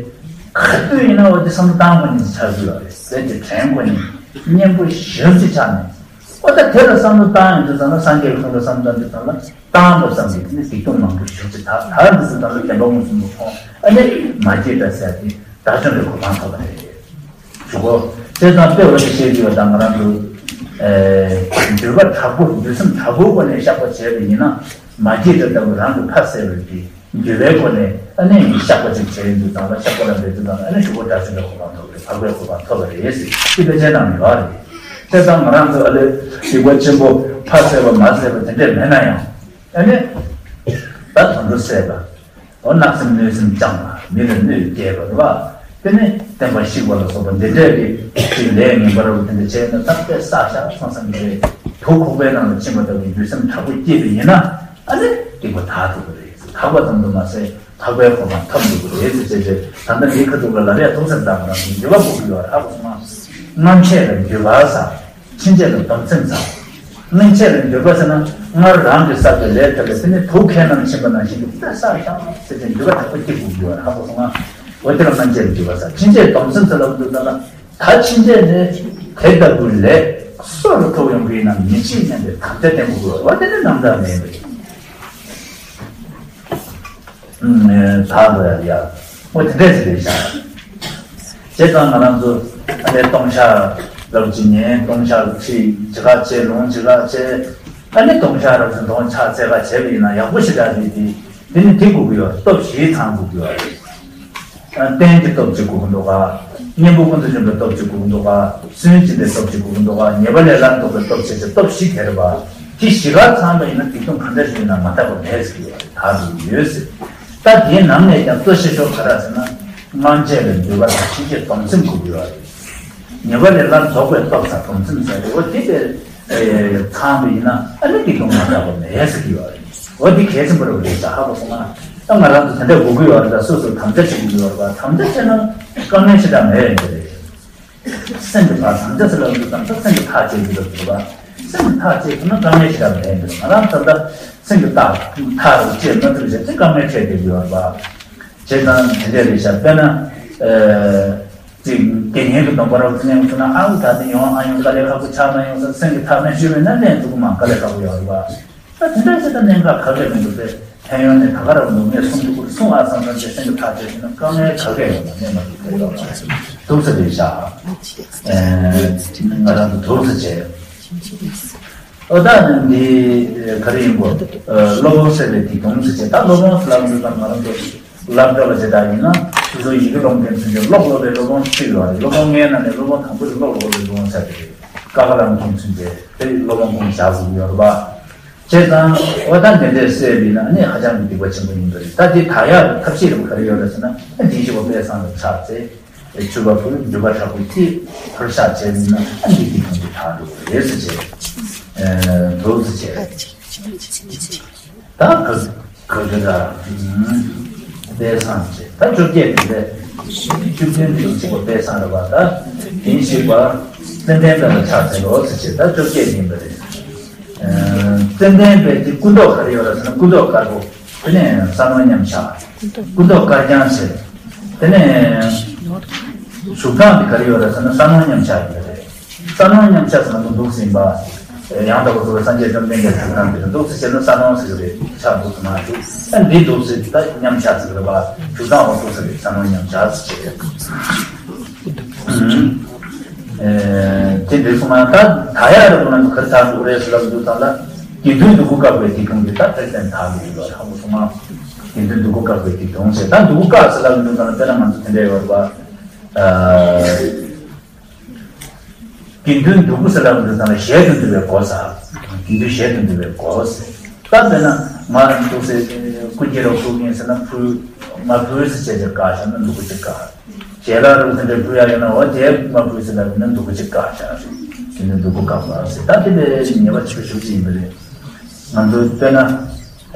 ག་དུས་ཡིན་ན་འོ་དེ་བསམ་བློ་བཏང་དགོས་ནི་ཆགས་ཀྱི་ཡོད་རེད། དེ་དེ་དྲན་དགོས་ནི་སྙན་པོ་ཞེ་པོ་ཅིག་ཆགས་ནས། ཨོ་ད་དེ་ལ་བསམ་བློ་བཏང་ཡོང་དུས་ཙམ་ལ་སངས་རྒྱས་ཀྱི་གསུང་ལ་བསམ་བློ་བཏང་དུས་ཙམ་ལ་བཏང་བ་ཙམ་གྱིས་དེ་ནི་སྡིག་ལྟུང་མང་པོ་ཞེ་པོ་ཅིག་དག་དག་འདུག་ཟེར་ཙམ་ལ་བདེན་པ་མངོན་སུམ་དུ་མཐོང་། ཨ་ནི་མ་སྐྱེས་དགྲ་ཟེར་ཡ་དེ་བདག་བཅོམ་པའི་གོ་འཕང་ཐོབ་པ་རེད། ཞུ་གོ། བྱས་ཙང་དཔེ་འོ་དེ་བཤད་རྒྱུ་ཡོད། ད་ང་རང་ཚོ་ཨེ་འདོད་པ་དྲག་པོ་འདོད་སེམས་དྲག་པོའི་སྒོ་ནས་བཤགས་པ་བྱས་པ་ཡིན་ན། མ་སྐྱེས་དགྲ་ལྟ་བུ་རང་གི་ཕ་བསད་པའི་གི་འགྱོད་པའི་སྒོ་ནས་ཨ་ནི་བཤགས་པ་ཅིག་བྱས་ཡོང་དུས་ཙམ་ལ་བཤགས་པ་ལ་འབད་དུས་ཙམ་ལ་ཨ་ནི་གཞུག་གུ་དགྲ་བཅོམ་པའི་གོ་འཕང་ཐོབ་པ་རེད། འཕགས་པའི་གོ་འཕང་ཐོབ་པ་རེད་ཟེར་ཅིག་དཔེ་ཆའི་ནང་ཡོད་རེད། བྱས་ཙང་ང་རང་ཚོ་ཨ་ལེ་སྡིག་པ་ཆེན་པོ་ཕ་བསད་པ་མ་བསད་པ་དེ་འདྲས་མེད་ན་ཡང་ཨ་ནི་ད་དུད་འགྲོ་བསད་པ། འོ་བརྣབ་སེམས་གནོད་སེམས་བཅངས་པ་མི་ལ་གནོད་སྐྱེལ་བ་རེད་པ། དེ་ནས་བསྟན་པ་བཤིག་པ་ལ་སོགས་པ་འདི་འདྲའི་གི་ཅིག་ལས་ངན་པ་རབ་དེ་འདྲ་བྱས་ན་ད་དཔེ་བསགས་བཞག་བསམ་བསམ་གི་རེད། དུག་ཁོག་པའི་ནང་ལ་ཕྱིན་པ་ལྟ་བུའི་འགྱོད་སེམས་དྲག་པོ་སྐྱེས་པ་ཡིན་ན་ཨ་ནི་སྡིག་པ་དག་ཐུབ་ཀྱི་རེད། དག་པ་ཙམ་དུ་མ་ཟད་འཕགས་པའི་གོ་འཕང་ཐོབ་འགྲོ་གི་རེད་ཟེར་བྱས་ཏེ། ད་ལྟ་འདིའི་ཁ་ཐུག་ལ་ལབ་ཡ་ཐུགས་སེམས་དང་དང་འགྱོད་པ་དགོས་ཀྱི་ཡོད་རེད། ཧ་གོ་སོང་ང་། སྔོན་ཆད་ལ་འགྱོད་པ་ཟ། ཕྱིན་ཆད་ལ་སྡོམ་སེམས་ཚར། སྔོན་ཆད་ལ་འགྱོད་པ་ཟེར་ན་སྔར་རང་གིས་བསགས་པའི་ལས་དེ་ལ་དེ་ནི་དུག་ཁའི་ནང་ཕྱིན་པ་ནང་བཞིན་དུ་དཔེ་བསགས་ཤག་ཟེར་ཏེ་འགྱོད་པ་དྲག་པོ་སྐྱེ་དགོས་ཀྱི་ཡོད་རེད། ཧ་གོ་སོང་ང་། འོ་དེ་ལ་སྔོན་ཆད་ལ་འགྱོད་པ་ཟ། ཕྱིན་ཆད་སྡོམ་སེམས་ཚར་ལབ་འདུག་ད་ལ་ད་ཕྱིན་ཆད་ནས་དེ་ལྟ་བུའི་ལས་སོ་རུ་ཐོབ་ཡོང་གི་ཡིན་ན་མི་བྱེད་སྙམ་པའི་དམ་བཅའ་བརྟན་པོ་དགོས་པ་དེ་ནི་རྣམ་དག་མེད་པས། ད་འགྲོ་ཡ་ཡ། ཨོ་དེ་འདྲས་ཟེར་བཞག་བྱས་ཙང་ང་རང་ཚོ་ཨ་ནི་ལྟུང་བཤགས་རབ་ཅིག་ཉན། ལྟུང་བཤགས་ཁྲིད་ཇི་ག་བྱེད། ལུང་ཇི་ག་བྱེད། ཨ་ནི་ལྟུང་བཤགས་རབ་ཅིག་འདོན། ཕྱག་འཚལ་ག་བྱས་པ་ཡིན་ན་ཡག་པོ་ཞེ་དྲག་རེད་དེ། དེ་ནི་དེ་དགོས་ཀྱི་ཡོད་རེད། སྟོབས་བཞི་ཚང་དགོས་ཀྱི་ཡོད་རེད། ཨ་རྟེན་གྱི་སྟོབས་གཅིག་དགོས་ཀྱི་འདུག་ག་གཉེན་པོ་ཀུན་ཏུ་སྦྱོར་བའི་སྟོབས་གཅིག་དགོས་ཀྱི་འདུག་ག་སུན་འབྱིན་པའི་སྟོབས་གཅིག་དགོས་ཀྱི་འདུག་ག་ཉེས་པ་ལས་སླར་ལྡོག་པའི་སྟོབས་བྱེད་ཀྱི་སྟོབས་བཞི་དེ་རེད་པ། དེ་བཞི་ག་ཚང་བ་ཡིན་ན་སྡིག་ལྟུང་ག་འདྲ་ཞིག་ཡིན་ན་མ་དག་པ་མེད་ཟེར་གྱི་ཡོད་རེད། དག་ཏུ་ཡོད་ཟེར། ད་དེའི་ནང་ནས་ཀྱང་གཙོ་ཆེ་ཤོས་ག་རེ་ཟེར་ན། སྔོན་ཆད་ལ་འགྱོད་པ་དང་ཕྱིན་ཆད་སྡོམ་སེམས་དགོས་ཀྱི་ཡོད་རེད། ཉེས་པ་ལས་སླར་ལྡོག་པའི་སྟོབས་དང་སྡོམ་སེམས་ཟེར་ཏེ་འོ་དེ་དེ་ཚང་བ་ཡིན་ན་ཨ་ནི་སྡིག་ལྟུང་མ་དག་པ་མེད་ཟེར་གྱི་ཡོད་རེད། འོ་དེ་གལ་ཆེན་པོ་རེད་པ་རེད་ཤག་ཧ་གོ་སོང་ང་། ད་ང་རང་ཚོ་དེ་འདྲ་དགོས་ཀྱི་ཡོད་རེད། ད་སོ་སོ་དམ་བཅའ་བྱེད་དགོས་ཀྱི་ཡོད་རེད་པ། དམ་བཅའ་བྱས་ན་དཀའ་ངལ་ཞེ་དྲག་མེད་ཡོད་རེད། སེམས་ཀྱི་བར་དམ་བཅའ་ཟེར་ལབ་དུས་ཙམ་ད་སེམས་ཀྱི་ཐག་བཅད་དགོས་ཀྱི་རེད་པ། སེམས་ཀྱི་ཐག་བཅད་ཐུབ་ན་དཀའ་ངལ་ཞེ་དྲག་མེད་ཡོད་རེད། ང་རང་ཚོ་ད་སེམས་ཀྱི་ཐག་ཐག་རུ་བཅད་མ་ཐུབ་བྱས་ཚེ་དཀའ་ངལ་འཕྲད་བསྡད་ཀྱི་ཡོད་རེད་པ། བྱས་ཙང་དེ་འདྲ་རེད་ཤག་དཔེར་ན་ཨ་ཅིག་དགེ་བསྙེན་གྱི་སྡོམ་པ་རབ་ཏུ་གནང་སོང་ན་ཨ་འུ་ད་དེ་ཡོང་ཨ་ཡོང་དཀའ་ལས་ཁག་པོ་ཆགས་མ་ཡོང་ཟེར་སེམས་ཀྱི་ཐག་མ་ཆོད་པས་ན་ལེན་ཐུབ་ཀྱི་མ་དཀའ་ལས་ཁག་པོ་ཡོད་རེད་པ། ད་དེ་འདྲ་ཞིག་ད་གནད་འགག་ག་གེ་མི་འདུག་པས། ཕན་ཡོན་ནི་ད་ག་རང་འདུག་ངས་གསུང་ཐུབ་ཀྱི་རེད་གསུང་ཨ་བསམ་བསམ་བྱས་སེམས་ཀྱི་ཐག་བཅད་ཟིན་ན་དཀའ་ངལ་ག་གེ་ཡོད་མ་རེད། མ་འདུག་པས། འདུག་ས་རེད་ཤག་ཨེ་ང་རང་ཚོ་འདུག་ས་བྱས། ཨོ་ད་ནི་འདི་ག་རེ་ཡིན་གོ། སློབ་དཔོན་བསད་པའི་སྡིག་ལྟུང་ཟེར་བྱས། ད་སློབ་དཔོན་ཟེར་ལབ་འདུག་ཙམ་ང་རང་ཚོ་སློབ་གྲྭ་བ་ཅིག་ད་ཡིན་ན་སོ་སོའི་ཡི་གེ་སློབ་མཁན་ཚུན་ཆད་ཀློག་སློབ་པའི་སློབ་དཔོན་ཁྲིད་ཡོད་རེད། སློབ་དཔོན་ལྔའི་ནང་ནས་སློབ་དཔོན་དང་པོ་དེ་ཀློག་སློབ་པའི་སློབ་དཔོན་ཟེར་གྱི་རེད། ཀ་ཁ་ལམ་མཁན་ཚུན་ཆད་དེ་སློབ་དཔོན་ཁོང་བཞག་དགོས་ཡོད་རེད་པ། བྱས་ཙང་འོ་ད་འདི་འདྲས་བསད་པ་ཡིན་ན་ཨ་ནི་ཧ་ཅང་གི་སྡིག་པ་ཆེན་པོ་ཡིན་པ་རེད། ད་འདི་དག་ཡག་གི་ཐབས་ཤེས་རེ་བ་ག་རེ་ཡོད་རེད་ཟེར་ན། ཨ་འདི་ཞིག་པ་དཔེ་བཟང་ལ་ཕྱག་འཚལ། མཆོད་པ་ཕུལ། འདོད་པ་དྲག་པོ་སྐྱེས། ཕར་བཞག་བྱས་ཡིན་ན་ཨ་འདི་སྡིག་ལྟུང་དེ་དག་འགྲོ་གི་རེད་ཟེར་བྱས། འདུག་ཟེར་བྱས། ད་ག་ག་ག་ད། པའི་སངས་བྱས། ད་བཅོ་བརྒྱད་དེ་ལས་བཅུ་བདུན་དེ་གཅིག་པ་པའི་སངས་རེད་པ། ད་དེ་གཅིག་པ་ཙནྡན་པའི་ལ་ཕྱག་འཚལ་ལོ་ཟེར་བྱས། ད་བཅོ་བརྒྱད་ཡིན་པ་རེད། ཙནྡན་པའི་དེ་སྐུ་མདོག་ག་རེ་ཡོད་རེད་ཟེར་ན། སྐུ་མདོག་དཀར་པོ། དེ་ནས་ས་ནོ་མཉམ་བཞག། སྐུ་མདོག་དཀར་རྐྱང་བྱས། དེ་ནས་བཞུགས་སྟངས་དེ་ག་རེ་ཡོད་རེད་ཟེར་ན། ས་ནོ་མཉམ་བཞག་ཡོད་རེད། ས་ནོ་མཉམ་བཞག་ཟེར་ན་འདུག་ཟིན་པ། ཡང་དག་པར་རྫོགས་པའི་སངས་རྒྱས་བཅོམ་ལྡན་འདས་ཀྱི་གྲུབ་སྟངས་དེ་འདུག་ཟེར་བྱས་ན་ས་ནོ་ཟེར་གྱི་རེད། ཕྱག་འདུག་ཟེར་མ་འདུག་ཨ་འདི་འདུག་ཟེར། ད་མཉམ་བཞག་ཟེར་གྱི་རེད་པ། བཞུགས་སྟངས་འོ་འདུག་ཟེར་གྱི་རེད། ས་ནོ་མཉམ་བཞག་ཟེར་བྱས། ཨུམ། ཨེ། དེ་འདྲ་སོང་ན་ད་ད་ཡག་རེད་པ། ང་ཚོ་ག་རེ་ད་འདུག་རེད་ཟེར་ལབ་འདུག་ད་ལ། དགེ་འདུན་སྡུག་ཀུན་བཀག་པའི་སྡིག་ལྟུང་གི་ད་ཐེག་ཆེན་ཐག་གི་ཡོད་རེད། ཧ་གོ་སོང་ང་། དགེ་འདུན་སྡུག་ཀུན་བཀག་པའི་སྡིག་ལྟུང་ཟེར། ད་སྡུག་ཀུན་བཀག་ཟེར་ལབ་འདུག་ད་ལ། དཔེར་ན་ང་ཚོ་དེ་འདྲ་ཡོད་རེད་པ། ཨ། དགེ་འདུན་སྡུག་ཀུན་ཟེར་ལབ་འདུག་ད་ལ་གཞལ་དུ་འདུ་བའི་སྒོ་ཟེར། དགེ་འདུན་གཞལ་དུ་འདུ་བའི་སྒོ་ཟེར། ད་དཔེར་ན་ང་འདུག་ཟེར། ཀུན་མཁྱེན་རབ་ཕུལ་མཁན་ཟེར་ན་ཕུལ། མ་ཕུལ་ཟེར་བྱས་བྱས་བཀག་བཞག་ན་སྡུག་ཀུན་གཅིག་བཀག། ཞལ་ལག་རུ་དེ་འདྲ་ཕུལ་ཡག་ཡོད་ན་འོ་དེ་མ་ཕུལ་ཟེར་ལབ་ན་སྡུག་ཀུན་གཅིག་བཀག་བཞག་རེད། དེ་ནི་སྡུག་ཀུན་བཀག་པ་ཟེར། ད་དེ་ལས་ཉེས་པ་ཆེ་ཤོས་ཅིག་ཡིན་པ་རེད། ང་ཚོ་དཔེར་ན།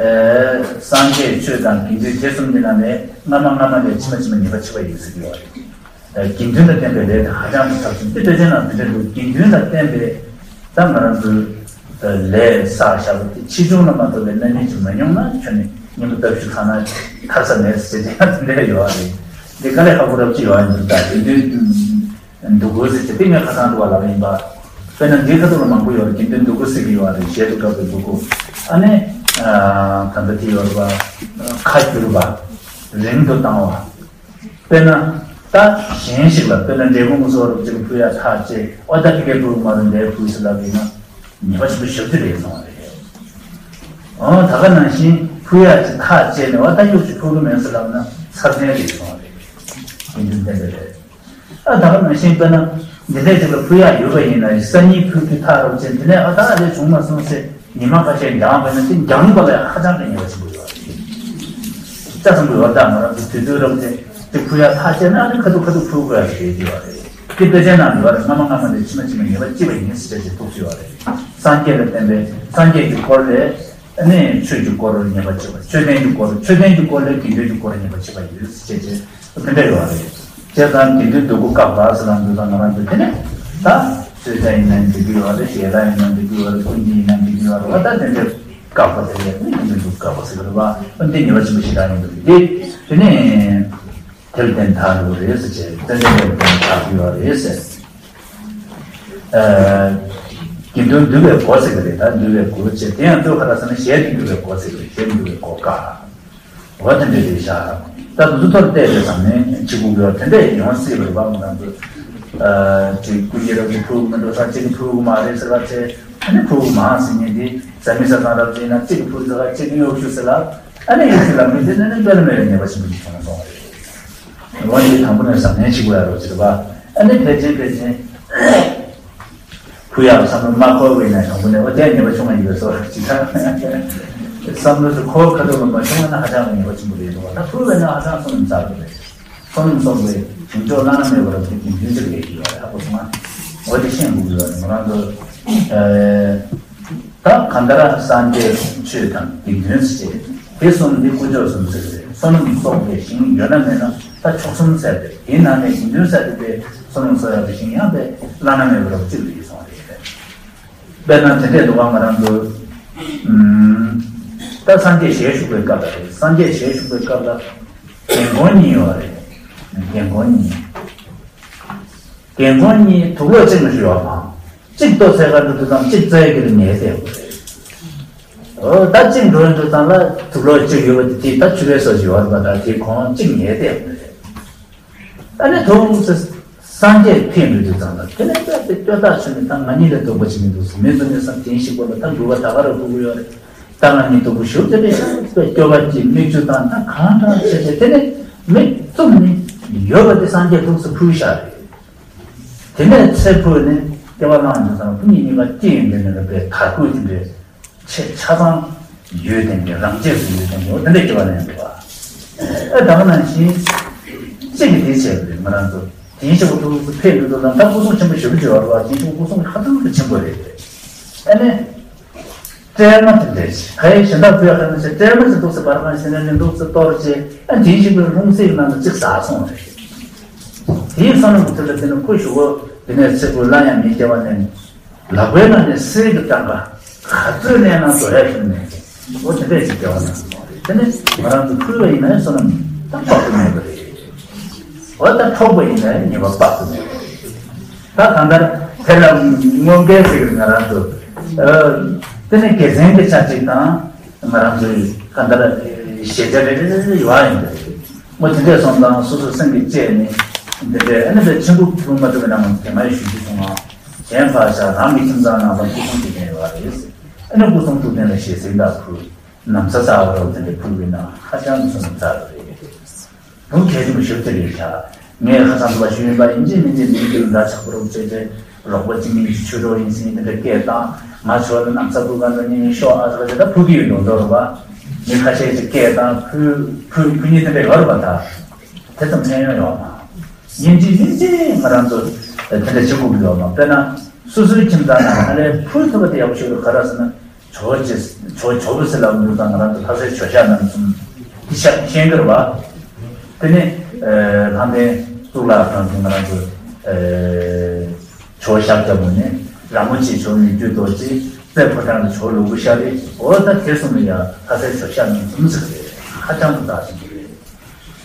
ཨེ། སངས་རྒྱས་ཆོས་དང་དགེ་འདུན་དེ་གསུམ་གྱི་ནང་ནས་སྔ་མ་སྔ་མ་ལས་ཕྱི་མ་ཕྱི་མ་ཉེས་པ་ཆེ་བ་ཡིན་ཟེར་གྱི་ཡོད་རེད། ཨེ། དགེ་འདུན་ལ་བརྟེན་པའི་ལས་དེ་ཧ་ཅང་གི་ཚབས་ཆེན། དེ་དཔེ་ཆའི་ནང་དེ་འདྲ་འདུག་དགེ་འདུན་ལ་བརྟེན་པའི་ད་ང་རང་ཚོའི་ལས་བསགས་བཞག་པ་དེ་ཆེ་ཆུང་ལ་མ་ལྟོས་པའི་རྣམ་སྨིན་ཅིག་མ་མྱོང་ན་ཁྱོན་ནས་སྙིང་པོ་སྟོབས་ཤུགས་ཚང་ན་ཐར་ས་མེད་ཟེར་དེ་ཡང་དེ་འདྲ་ཡོད་རེད། འདི་དཀའ་ལས་ཁག་པོ་རབ་ཅིག་ཡོད་རེད། ད་དགེ་འདུན་སྡུག་ཀུན་ཟེར་དེ་ངས་ཁ་སང་འདུག་བ་ལབ་ཡིན་པ། དཔེར་ན་འདིའི་ཁ་ཐུག་ལ་མང་པོ་ཡོད་རེད། དགེ་འདུན་སྡུག་ཀུན་ཟེར་གྱི་ཡོད་རེད། ཞལ་དུ་དཀར་པོའི་སྡུག་ཀུན། ཨ་ནི། ཨ། ག་འདྲ་དེ་ཡོད་རེད་པ། ཁ་བསྒྱུར་བ། རིང་དུ་བཏང་བ། དཔེར་ན། ད་གཞན་ཞིག་ལ་དཔེར་ན་འབྲས་སྤུངས་སོགས་རབ་ཅིག་ཕུལ་ཡག་ཐག་བཅད། ཨོ་ད་ཕ་གིར་ཕུལ་མ་རུང་འདིར་ཕུལ་ཟེར་ལབ་ཡིན་ན། ཉེས་པ་ཆེན་པོ་ཞེ་པོ་ཅིག་རེད་སོང་བ་རེད། ཨོ་ད་ག་ནང་བཞིན་ཕུལ་ཡག་ཅིག་ཐག་བཅད་ནས་ཨོ་ད་གཡོག་ཅིག་ཕུལ་གི་མེད་ཟེར་ལབ་ན་ཚར་ཚན་རེད་སོང་བ་རེད། དགེ་འདུན་བསྟེན་པའི་ལས། ཨ་ད་ག་ནང་བཞིན་དཔེར་ན། འདི་འདྲས་ཅིག་ལ་ཕུལ་ཡག་ཡོད་པ་ཡིན་ན་སང་ཉིན་ཕུལ་རྒྱུ་ཐག་རབ་བཅད། འདི་ནས་ཨ་ད་ཨ་རེ་བྱུང་མ་སོང་ཟེར་ཉི་མ་ཁ་ཤས་འགྱངས་པ་ན་དེ་འགྱངས་པ་ལ་ཧ་ཅང་གི་ཉེས་པ་ཆེན་པོ་ཡོད་རེད། ལྕགས་ཟམ་པ་ཡོད་ད་ང་རང་ཚོ་དུས་ཚོད་རབ་དེ་དེ་ཕུལ་ཡག་ཐག་བཅད་ན་ཨ་ནི་ཁ་ཐུག་ཁ་ཐུག་ཕུལ་དགོས་ཡག་ཞིག་རེད་ཀྱི་ཡོད་རེད། དེ་དཔེ་ཆའི་ནང་ཡོད་རེད། སྔ་མ་སྔ་མ་ནས་ཕྱི་མ་ཕྱི་མ་ཉེས་པ་ལྕི་བ་ཡིན་ཟེར་ཅིག་ཐུག་ཡོད་རེད། སངས་རྒྱས་ལ་བརྟེན་པའི་སངས་རྒྱས་ཀྱི་སྐོར་ལས། ཨ་ནི་ཆོས་ཀྱི་སྐོར་ཉེས་པ་ལྕི་བ། མཆོད་རྟེན་གྱི་སྐོར། མཆོད་རྟེན་གྱི་སྐོར་ལས་དགེ་འདུན་གྱི་སྐོར་ཉེས་པ་ལྕི་བ་ཡོད་ཟེར་བྱས་བྱས་དེ་འདྲ་ཡོད་རེད། བྱས་ཙང་དགེ་འདུན་སྡུག་ཀུན་བཀག་པ་ཟེར་ལབ་འདུག་ད་ང་རང་ཚོ་དེ་ནས་ད་གསོལ་ཇ་ཡིན་ན་འགྲིག་གི་ཡོད་རེད། ཞལ་ལག་ཡིན་ན་འགྲིག་གི་ཡོད་རེད། ཀུན་གྱི་ཡིན་ན་འགྲིག་གི་ཡོད་རེད་བ། ད་དེ་འདྲ་བཀག་པ་དེ་ལས་དགེ་འདུན་སྡུག་ཀུན་བཀག་པ་ཟེར་གི་རེད་བ། འདི་ཉེས་པ་ཆེན་པོ་ཞེ་དྲག་ཡིན་འདུག་དེ་དེ་ནས། དེར་བརྟེན་ཐག་རིང་པོ་རེད་ཟེར་བྱས། ཙནྡན་དེར་བརྟེན་ཐག་རིང་བ་རེད་ཟེར། ཨ། དགེ་འདུན་འདུལ་བའི་སྒོ་ཟེར་གི་རེད། ད་འདུལ་བའི་སྒོ་བྱས། དེ་ཡང་ལྟོས་ཁ་ལ་ཟེར་ན་ཞལ་དུ་འདུལ་བའི་སྒོ་ཟེར་གི་རེད། ཞལ་དུ་འདུལ་བའི་སྒོ་བཀག་འོ་དེ་འདྲ་རེད་ཤག་ད་དུ་ཚོ་ཐོར་བལྟས་པའི་བསམ་ནས་འཆི་ཁུག་ཡོད་དེ་འདྲ་ཡོང་སྲིད་པ་རེད་པ། མི་རང་ཚོ། ཨ། ཅིག་ཀུན་མཁྱེན་རབ་ཀྱི་ཕྲུ་གུ་མི་འགྲོ་ས་གཅིག་གི་ཕྲུ་གུ་མ་རེད་ཟེར་བ་བྱས། ཨ་ནི་ཕྲུ་གུ་མང་ཟེར་མཁན་དེ་ཟ་མི་ཟ་ཚང་རབ་ཅིག་ན་གཅིག་གི་ཕྲུ་གུ་ཟེར་བ་གཅིག་གི་གཡོག་ཤུགས་ཟེར་ལ། ཨ་ནི་ཡོད་ཚད་ལ་མི་དེ་ནི་ནི་དཔེ་ལ་མེད་པའི་ཉེས་པ་ཆེན་པོ་ཞིག་བྱུང་སོང་བ་རེད། འོ་འདི་དང་པོ་ནས་བསམ་ནན་ཞིག་དགོས་ཡ་རོགས་ཟེར་བ། ཨ་ནི་ཕལ་ཆེར་ཕལ་ཆེར་ཕུལ་ཡག་བསམ་བློ་མ་འཁོར་བའི་ནས་དང་པོ་ནས་འོ་དེ་ཉེས་པ་བྱུང་བ་ཡིན་པའི་བཟོ་ཅིག་ད་བསམ་བློ་དེ་འཁོར་ཁ་ཐུག་ལ་མ་བྱུང་བ་ན་ཧ་ཅང་གི་ཉེས་པ་ཆེན་པོ་རེད་འདུག་བ། ད་ཕུལ་བས་ན་ཧ་ཅང་བསོད་ནམས་ཚ་པོ་རེད། བསོད་ནམས་གསོག་པའི་བྱིན་མཆོག་བླ་ན་མེད་པ་རབ་ཏུ་དགེ་འདུན་ཟེར་བའི་ཡོད་རེད། ཧ་གོ་སོང་ང་། འོ་དེ་ཤེས་དགོས་ཀྱི་ཡོད་རེད། ང་རང་ཚོ། ཨ། ད་གང་ལྟར་སངས་རྒྱས་ཆོས་དང་དགེ་འདུན་ཟེར། དེ་གསུམ་འདི་དཀོན་མཆོག་གསུམ་ཟེར་རེད། བསོད་ནམས་གསོག་པའི་ཞིང་ཡོད་ན་མེད་ན་ད་མཆོག་གསུམ་ཟེར་རེད། དེའི་ནང་ནས་དགེ་འདུན་ཟེར་དེ་དེ་བསོད་ནམས་གསོག་ཡག་གི་ཞིང་ཡང་དེ་བླ་ན་མེད་པ་རབ་གཅིག་ལ་ཡོད་སོང་རེད། དཔེར་ན་དེ་འདྲས་འདུག་ག་ང་རང་ཚོ། ཨུམ། ད་སངས་རྒྱས་ཞལ་བཞུགས་པའི་སྐབས་ལ་རེད། སངས་རྒྱས་ཞལ་བཞུགས་པའི་སྐབས་ལ་རྒན་རྒོན་གཉིས་ཡོད་རེད། རྒན་རྒོན་གཉིས། རྒན་རྒོན་གཉིས་དུག་ལོག་གཅིག་ལ་ཞུ་བ་དང་། གཅིག་ལྟོ་ཚད་ག་འགྲོ་དུས་ཙམ་གཅིག་རྩྭའི་གིར་ཉལ་བསྡད་དགོས་རེད། འོ་ད་གཅིག་འགྲོ་དུས་ཙམ་ལ་དུག་ལོག་གཅིག་ཡོད་པ་དེ་དེ་ད་ཆུ་བེ་སོགས་ཡོད་པ་ད་དེ་གོང་གཅིག་ཉལ་བསྡད་དགོས་རེད། ཨ་ནི་ཐུགས་སུ་སངས་རྒྱས་ཕེབས་འགྲོ་དུས་ཙམ་ལ་དེ་ནས་ད་དེ་སྐྱོ་ཐག་ཆོད་ནས་ད་ང་གཉིས་ལས་སྡུག་པ་ཅིག་མི་འདུག་ཟེར། མི་ཚོ་ནས་བསམ་དེ་ཞིག་པོ་ལ་ད་འགྲུལ་བ་ད་ག་རུ་ཕུལ་གི་ཡོད་རེད། ད་ང་གཉིས་སྡུག་པོ་ཞུ་དེ་རེད་ཤག་དཔེ་སྐྱོ་བ་གྱི་མིག་ཆུ་དང་ད་གང་དྲག་བྱས་བྱས་དེ་ནས་མིག་བཙུམ་ནས་ཡོད་པ་དེ་སངས་རྒྱས་ཐུགས་སུ་ཕུལ་བཞག་རེད། དེ་ནས་ཚེ་འཕོས་ནས་སྐྱེ་བ་བླངས་ནས་ཙམ་ལ་སྐུ་ཉིད་གཉིས་ཀ་སྐྱེ་ཡོན་ཏན་ནས་ལ་པའི་དར་གོས་དེ་འདྲའི་ཆེས་ཆ་ཚང་ཡོད་ལྡན་གྱི་རང་རྒྱལ་སུ་ཡོད་ལྡན་གྱི་འོ་དེ་འདྲའི་སྐྱེ་བ་ལེན་འདུག་བ། ཨ་ད་ག་ནང་བཞིན་གཅིག་གིས་དེ་བྱས་པ་རེད། ང་རང་ཚོ་དེའི་ཞབས་པ་ཐུགས་སུ་ཕེབས་འདུག་ལ་ད་སྐུ་གསུང་ཆེན་པོ་ཞེ་པོ་ཅིག་ཡོད་རེད་བ། དེའི་ཞབས་པ་སྐུ་གསུང་ཧ་ཅང་གི་ཆེན་པོ་རེད། ཨ་ནི། སྲན་མ་དེ་འདྲས་ཞིག་ཧའི་གཞན་དག་བོད་ཧ་ན་ཞིག་སྲན་མ་ཞིག་འདུག་སེ་བར་ཁང་ཞིག་ནས་ནི་འདུག་སེ་གཏོར་རྗེས་ཨ་དེའི་ཞིག་པའི་ལྷུང་བཟེད་ནང་ལ་གཅིག་ཟག་སོང་རེད། དེའི་བསོད་ནམས་ཀྱི་མཐུ་ལ་བརྟེན་ནས་ཁོ་ཞུ་བོ་དེ་ནས་ཚེ་འཁོར་ལ་ཡང་མི་སྐྱེ་བ་ནས་ལག་པའི་ནང་ནས་གསེར་གྱི་ཏང་ཀ་ག་ཚོད་གནས་ན་བཟོ་ཡ་ཞིག་མེད་ཀྱི་འོ་དེ་འདྲས་ཞིག་སྐྱེ་བ་ན་སོང་རེད། དེ་ནས་ང་རང་ཚོ་ཕུལ་བ་ཡིན་ན་ཡང་བསོད་ནམས་ད་དཔག་ཏུ་མེད་པ་རེད། འོ་ད་འཕྲོག་པ་ཡིན་ན་ཡང་ཉེས་པ་དཔག་ཏུ་མེད་པ་རེད། ད་གང་ལྟར་དེ་ལ་དངོས་འགལ་ཟེར་གི་ང་རང་ཚོ་ཨ་དེ་ནས་དགེ་མཚན་གྱི་ཆ་གཅིག་དང་ང་རང་ཚོའི་གང་ལྟར་ཤེས་བྱ་རེ་རེ་རེ་རེ་ཡོད་ཡིན་པ་རེད། མོ་དེ་འདྲས་སོང་ཙང་སོ་སོ་སེམས་ཀྱི་དཔྱད་ནས་འདི་འདྲས་ཨ་ནི་འདྲ་ཆེན་པོ་ཕུལ་མ་ཐུབ་པའི་ནང་དེ་མ་ཡི་ཞུ་རྒྱུ་སོང་ང་གཞན་ཕར་བཞག་རང་གི་ཁྱིམ་ཚང་ནང་ལ་སྐུ་གསུང་ཐུགས་རྟེན་ཡོད་རེད། ཨ་ནི་སྐུ་གསུང་ཐུགས་རྟེན་ལ་ཞལ་གཟིགས་དང་ཕུལ། ན་བཟའ་ཚ་བ་རོགས་དེ་འདྲ་ཕུལ་བའི་ནང་ཧ་ཅང་གི་བསོད་ནམས་ཚ་བ་རེད། དུང་གལ་ཆེན་པོ་ཞིག་དེ་རེད་ཤག་ངས་ཁ་སང་འདུག་པ་ཞུ་ཡིན་པ་ཡིན་གཅིག་མིན་གཅིག་མིང་གི་འདྲ་ཆགས་པོ་རོགས་བྱས་ཏེ་རོགས་པ་གཅིག་མིན་གཅིག་ཆོས་གྲོགས་ཡིན་ཟིན་དེ་འདྲ་སྐད་བཏང་ང་ཚོ་ལ་ན་བཟའ་ཕུལ་ག་འདྲ་ཉིན་ཤོག་ཨ་ཟེར་བ་དེ་ད་ཕུལ་གི་ཡོད་འགྲོ་འགྲོ་རེད་པ། མི་ཁ་ཤས་ཀྱིས་སྐད་བཏང་ཕུལ་ཕུལ་ཕུལ་མཁན་དེ་འདྲ་ཡོད་རེད་པ། ད་དེ་ཙམ་ཕན་ཡོན་ཡོད་མ་ཡིན་གཅིག་མིན་གཅིག་ང་རང་ཚོ་དེ་འདྲ་བྱེད་དགོས་ཀྱི་ཡོད་མ་དཔེར་ན་སོ་སོའི་ཁྱིམ་ཚང་ནང་ཨ་ལས་ཕུལ་ཐུབ་པ་དེ་ཡག་པོ་ཤོད་དགོས་ག་རེ་ཟེར་ན། ཇོ་བོ་རྗེ་ཇོ་ཇོ་བོ་ཟེར་ལབ་འདུག་ད་ང་རང་ཚོ་ལྷ་སའི་ཇོ་ཤཱཀ་རྣམ་གསུམ་འདི་ཤ་ཤེས་ཀྱི་རེད་བ། དེ་ནས་ལྷ་ལྡན་གཙུག་ལག་ཁང་དུ་ང་རང་ཚོ་ཇོ་ཤཱཀྱ་མུ་ནེ་ར་མོ་ཆེ་ཇོ་མི་བསྐྱོད་རྡོ་རྗེ་རྩེ་ཕོ་བྲང་དུ་ཇོ་ལུ་གུ་ཤ་རེད། འོ་ད་དེ་གསུམ་ལ་ཡ་ལྷ་སའི་ཇོ་ཤཱཀ་རྣམ་གསུམ་ཟེར་གི་རེད། ཧ་ཅང་དུ་དག་ཅིག་གི་རེད།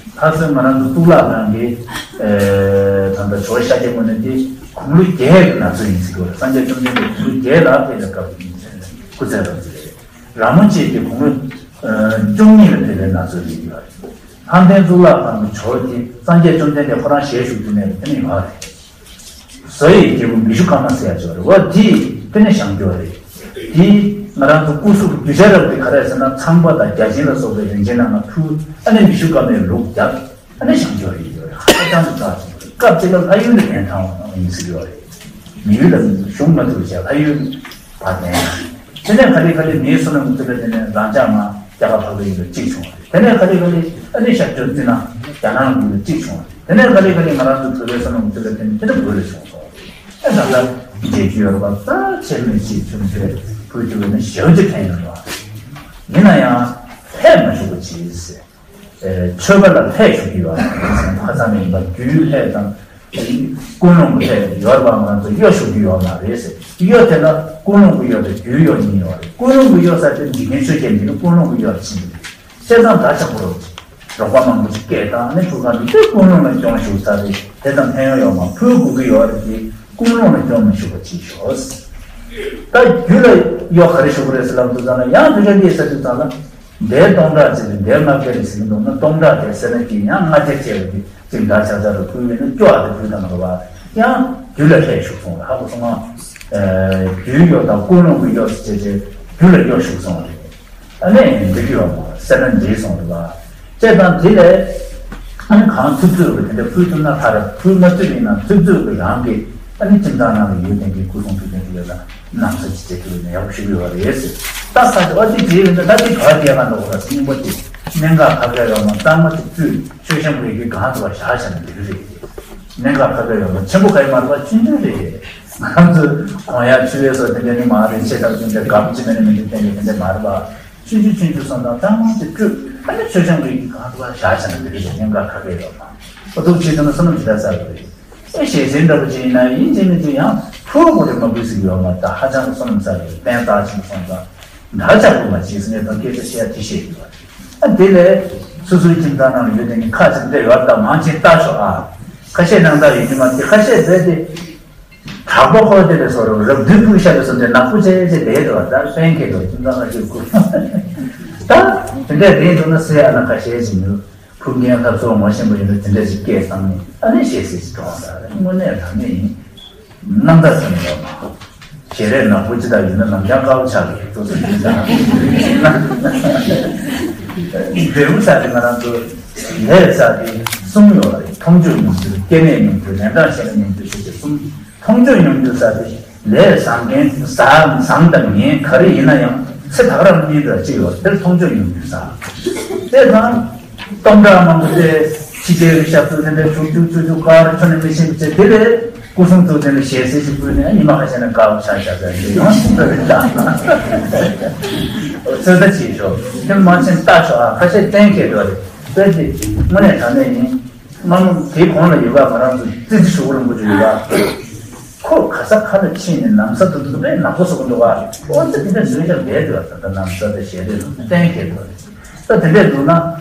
ད་གཟོད་ང་རང་ཚོ་གཙུག་ལག་ཁང་གི་ད་ལྟ་ཇོ་ཤཱཀྱ་མུ་ནེ་དེ་དགུང་ལོ་བརྒྱད་ཀྱི་ན་ཚོད་ཡིན་ཟེར་གྱི་ཡོད་རེད། སངས་རྒྱས་བཅོམ་ལྡན་འདས་དགུང་ལོ་བརྒྱད་ལ་ཕེབས་པའི་སྐབས་ཡིན་ཟེར་སྐུ་ཚེ་རབ་ཟེར་རེད། ར་མོ་ཆེ་དེ་དགུང་ལོ་བཅུ་གཉིས་ལ་ཕེབས་པའི་ན་ཚོད་ཡིན་ཡོད་རེད། ལྷ་ལྡན་གཙུག་ལག་ཁང་གི་ཇོ་དེ་སངས་རྒྱས་བཅོམ་ལྡན་འདས་ཁོ་རང་ཞལ་བཞུགས་དུས་ནས་དེ་ནས་ཡོད་རེད། བཟོ་ཡི་རྒྱལ་པོ་མི་ཤུ་ཀ་མ་ཟེར་ཡ་ཅིག་ཡོད་རེད་བ། དེ་དེ་ནས་བཞེངས་ཀྱི་ཡོད་རེད། དེ་ང་རང་ཚོ་སྐུ་གཟུགས་གི་རྒྱུ་ཆ་རབ་དེ་ག་རེ་ཟེར་ན་ཚངས་པ་དང་བརྒྱ་བྱིན་ལ་སོགས་པའི་རིན་ཆེན་རྣམས་ལ་ཕུལ། ཨ་ནི་མི་ཤུ་ཀ་མའི་ལུགས་བརྒྱབ། ཨ་ནི་བཞེངས་ཀྱི་ཡོད་རེད། ཧ་ཅང་དུ་དག་ཅིག་ཡོད་རེད། སྐབས་གཅིག་ལ་ལྷ་ཡུལ་ལ་གདན་དྲངས་པ་ཡིན་ཟེར་གྱི་ཡོད་རེད། མི་ཡུལ་ལ་བཞུགས་མ་ཐུབ་བྱས་ལྷ་ཡུལ་ཕར་གདན། དེ་ནས་ག་ལེ་ག་ལེ་མིའི་བསོད་ནམས་ཀྱི་ཚུལ་ལ་དེ་ནས་རང་ཅག་མ་རྒྱ་གར་འཕགས་པའི་ཡུལ་ལ་གཅིག་བྱུང་བ་རེད། དེ་ནས་ག་ལེ་ག་ལེ་ཨ་ནི་ཤར་ཕྱོགས་ཙི་ན་རྒྱ་ནག་ཡུལ་ལ་གཅིག་བྱུང་བ་རེད། དེ་ནས་ག་ལེ་ག་ལེ་ང་རང་ཚོ་བོད་པའི་བསོད་ནམས་ཀྱི་ཚུལ་ལ་དེ་ནས་དེ་འདྲ་བོད་ལ་བྱུང་སོང་བ་རེད། ཨ་ད་ལྟ་རྗེས་ཀྱི་ཡོད་རེད་པ། ད་ཆེར་མི་ཤེས་ཆུང་ཆེ་བོད་ཀྱི་བོད་ནི་ཞེ་པོ་ཅིག་ཕན་ཡོད་རེད་པ། ཡིན་ན་ཡང་ལྷད་མ་ཞུགས་པ་གྱིས། ཆོས་པ་ལ་ལྷད་ཞུགས་ཀྱི་ཡོད་རེད། ཁ་སང་ནས་ཡིན་པ་རྒྱུའི་ལྷད་དང་། ཀུན་སློང་གི་ལྷད་ཡོད་རེད་པ། ང་ཚོ་གཡོ་ཞུགས་ཀྱི་ཡོད་མ་རེད་ཟེར། གཡོ་དེ་ལ་ཀུན་སློང་གི་གཡོ་དང་རྒྱུའི་གཡོ་གཉིས་ཡོད་རེད། ཀུན་སློང་གི་གཡོ་ཟེར་དེ་འཇིག་རྟེན་ཆོས་ཅན་འདི་ནི་ཀུན་སློང་གི་གཡོ་ལ་ཕྱིན་པ་རེད། བཤད་སྟངས་འདྲ་ཆགས་པོ་རེད། རོགས་པ་མང་པོ་ཞིག་སྐད་བཏང་ནས་ཕུལ་གང་དེ་ཀུན་སློང་ལ་སྐྱོན་ཞུགས་ས་རེད། དེ་ཙམ་ཕན་ཡོན་ཡོད་མ། ཕུལ་དགོས་ཀྱི་ཡོད་རེད་དེ་ཀུན་སློང་ལ་སྐྱོན་མི་ཞུགས་པ་བྱེད་ཤོག་ད་རྒྱུ་ལ་གཡོ་ག་རེ་ཞུགས་པ་རེད་ཟེར་ལབ་དུས་ཙམ་ལ་ཡང་དེ་ག་འདི་ཟེར་དུས་ཙམ་ལ། འདས་སྟོང་ཕྲག་ཅིག་གི་འདས་ལྔ་བརྒྱ་རེ་ཟིན་འདུག་ན་སྟོང་ཕྲག་དེ་ཟེར་ན་གྱིས་ཡང་ལྔ་བརྒྱ་བྱས་པ་དེ་ཅིག་འདྲ་ཆགས་ཆགས་རུ་ཕུལ་བས་ན་སྐྱོ་བ་དེ་ཕུལ་དང་རུ་བ་ཡང་རྒྱུ་ལ་ལྷད་ཞུགས་སོང་རེད། ཧ་གོ་སོང་ང་། རྒྱུའི་གཡོ་དང་ཀུན་སློང་གི་གཡོ་ཟེར་བྱས་རྒྱུ་ལ་གཡོ་ཞུགས་སོང་རེད། ཨ་ནི་འདི་གི་ཡོད་མ་སེར་སྣ་འདྲེས་སོང་རེད་བ། བྱས་ཙང་དེ་ལས་ཨ་ནི་གང་ཚུད་ཚོད་ཀྱི་དེ་འདྲ་ཕུལ་ཐུབ་ན་ཕར་ཕུལ་མ་ཐུབ་ཡིན་ན་ཚུད་ཚོད་ཀྱི་རང་གི་ཨ་ནི་ཁྱིམ་ཚང་ནང་ལ་ཡོད་མཁན་གྱི་སྐུ་གསུང་ཐུགས་རྟེན་དེ་ཡོད་ལ་ནང་ས་ཅི་བྱེད་ཐུབ་ན་ཡག་པོ་ཞིག་ཡོད་རེད་ཟེར། ད་ས་ཅི་ཨ་ཅི་བྱེད་ཡོད་ན་ད་ཅི་ག་རྒྱལ་ཁ་འདོགས་ར་སྙིང་པོ་དེ་གནད་འགག་ཁ་ཁ་ཡོད་མ་གཙང་མ་ཅིག་བཙུད་མཆོད་བཤམས་རེ་གི་གང་ཐུབ་པ་བཞག་བྱས་ན་འགྲིག་གི་རེད། གནད་འགག་ཁ་ཁ་ཡོད་མ་ཆེན་པོ་ག་ཡི་མ་རེད་བ། ཆུང་ཆུང་རེད། ང་ཚོ་གོང་ཡ་ཆུ་བས་སོ་དེ་འདྲ་ནི་མ་རེད། ཆེ་ཐག་ཆུང་ཆུང་གམ་ཅི་མེད་ནི་མི་འདུག་དེ་འདྲ་དེ་འདྲ་མ་རེད་བ། ཆུང་ཆུང་ཆུང་ཆུང་སོང་དང་གཙང་མ་དེ་བཀྲུས་ཨ་ནི་མཆོད་བཤམས་རེ་གི་གང་ཐུབ་པ་བཞག་བྱས་ན་འགྲིག་གི་རེད། གནད་འགག་ཁ་ཁ་ཡོད་མ། ཨོ་ཐུག་ཆེ་ཐུབ་ན་བསོད་ནམས་ཇི་ལྟར་བསགས་དགོས་རེད། ཨེ་ཞེ་ཆེན་འདྲ་པོ་ཅིག་ཡིན་ན་ཡིན་གཅིག་མིན་གཅིག་ཡང་ཕུལ་དགོས་རེད། མ་ཕུལ་ཟེར་གྱི་ཡོད་མ་རེད། ད་ཧ་ཅང་གི་བསོད་ནམས་བསགས་རེད། བསྟན་བདག་ཆེན་པོ་སོང་ཙང་འདྲ་ཆགས་དགོས་མ་བྱེད་ཟེར་ནས་ད་སྐད་ཆ་བཤད་དེ་བཤད་ཀྱི་ཡོད་རེད། ཨ་དེ་ལས་སོ་སོའི་ཁྱིམ་ཚང་ནང་ལ་ཡོད་དེ་ནི་ཁ་ཅིག་འདྲ་ཡོད་ད་མང་ཆེན་ལྟ་ཤོག་ཨ། ཁ་ཤས་སྣང་དག་ཡོད་ཀྱི་མ་རེད། ཁ་ཤས་རེད་དེ། དྲག་པོ་ཁོ་དེ་ལས་སོ་རུ་རབ་བདུད་ཕུག་ཤ་ལས་སོ་དེ་ནག་པོ་ཅན་ཅན་དེ་རེད་བ། ད་ཕན་ཁེ་དོ་ཁྱིམ་ཚང་ལ་ཞུགས་དགོས། ད་དེ་འདྲ་རེད་འདུག་ན་སེ་ཨ་ན་ཁ་ཤས་ཅིག་ཡོད། ཕུགས་རྒྱང་ཐབས་སོགས་ངོ་ཤེས་པ་ཡིན་ན་དེ་འདྲ་ཞིག་སྐད་བཏང་ནས་ཨ་ནི་ཞེ་སེ་ཞིག་གྲོངས་ས་རེད། དངོས་གནས་དྲང་གནས་ཡིན། རྣམ་ཐར་ཚང་ཡོད་མ། ཞལ་རས་ནག་པོ་ཅི་ལྟར་ཡིན་ན་ནམ་ཡང་དཀའ་བ་ཆགས་ཀྱི་ཏོག་ཙམ་ཡིན་ཙང་། འབྲས་བུ་ས་དེ་ང་རང་ཚོ་ལས་ས་དེ་གསུམ་ཡོད་རེད། མཐོང་ཆོས་མྱོང་ཚུལ། སྐྱེ་གནས་མྱོང་ཚུལ། ལན་གྲངས་བཤད་ན་མྱོང་ཚུལ་ཞེས་པའི་གསུམ། མཐོང་ཆོས་མྱོང་ཚུལ་ས་དེ། ལས་བཟང་མཁན་བཟང་བཟང་དང་ངན་ག་རེ་ཡིན་ན་ཡང་ཚེ་ད་ག་རང་གཉིས་དང་གཅིག་ཡོད་དེར་མཐོང་ཆོས་མྱོང་དུས་ས། དེ་དང་། སྟོང་ཕྲག་མང་པོ་དེ་ ཕྱི་རྒྱལ་གྱི་ཞབས་ཏོག་དེ་འདྲ་ཚུགས་ཚུགས་ཚུགས་ཚུགས་ག་རེ་ཁྱོན་ནས་མི་ཤེས་པ་བྱས། དེ་ལས་སྐུ་གསུང་ཐུགས་དེ་ལ་ཞལ་གསེར་ཞིག་ཕུལ་ནས་ཉི་མ་ཁ་ཤས་ནས་དགའ་བོ་ཆགས་ཆགས་ཟེར་ནས་ཡང་ཚུགས་པ་རེད་ད། ཚོད་ལྟ་བྱེད་ཤོག་དེ་མ་ཕྱིན་ལྟ་ཤོག་ཨ་ཁ་ཤས་གཏན་འཁེལ་འགྲོ་རེད། དཔེ་དེ་དངོས་གནས་དྲང་གནས་ཡིན། སྔ་མོ་དེའི་གོང་ལ་ཡོད་པ་ང་རང་ཚོ་ཙི་ཙི་ཧྲིལ་པོ་རིན་པོ་ཆེ་ཡོད་པ། ཁོ་ག་ས་ག་ལ་ཕྱིན་ནས་ན་བཟའ་དེ་ཚོ་དཔེ་ནག་པོ་བཟོ་གི་འདུག་ག་ཨོ་ཙི་དེ་འདྲ་བཟོས་ཀྱང་བསྡད་འདུག་ད་ལྟ་ན་བཟའ་དེ་ཞལ་རས་ལ་གཏན་འཁེལ་འགྲོ་རེད། ད་དེ་འདྲས་འདུག་ན།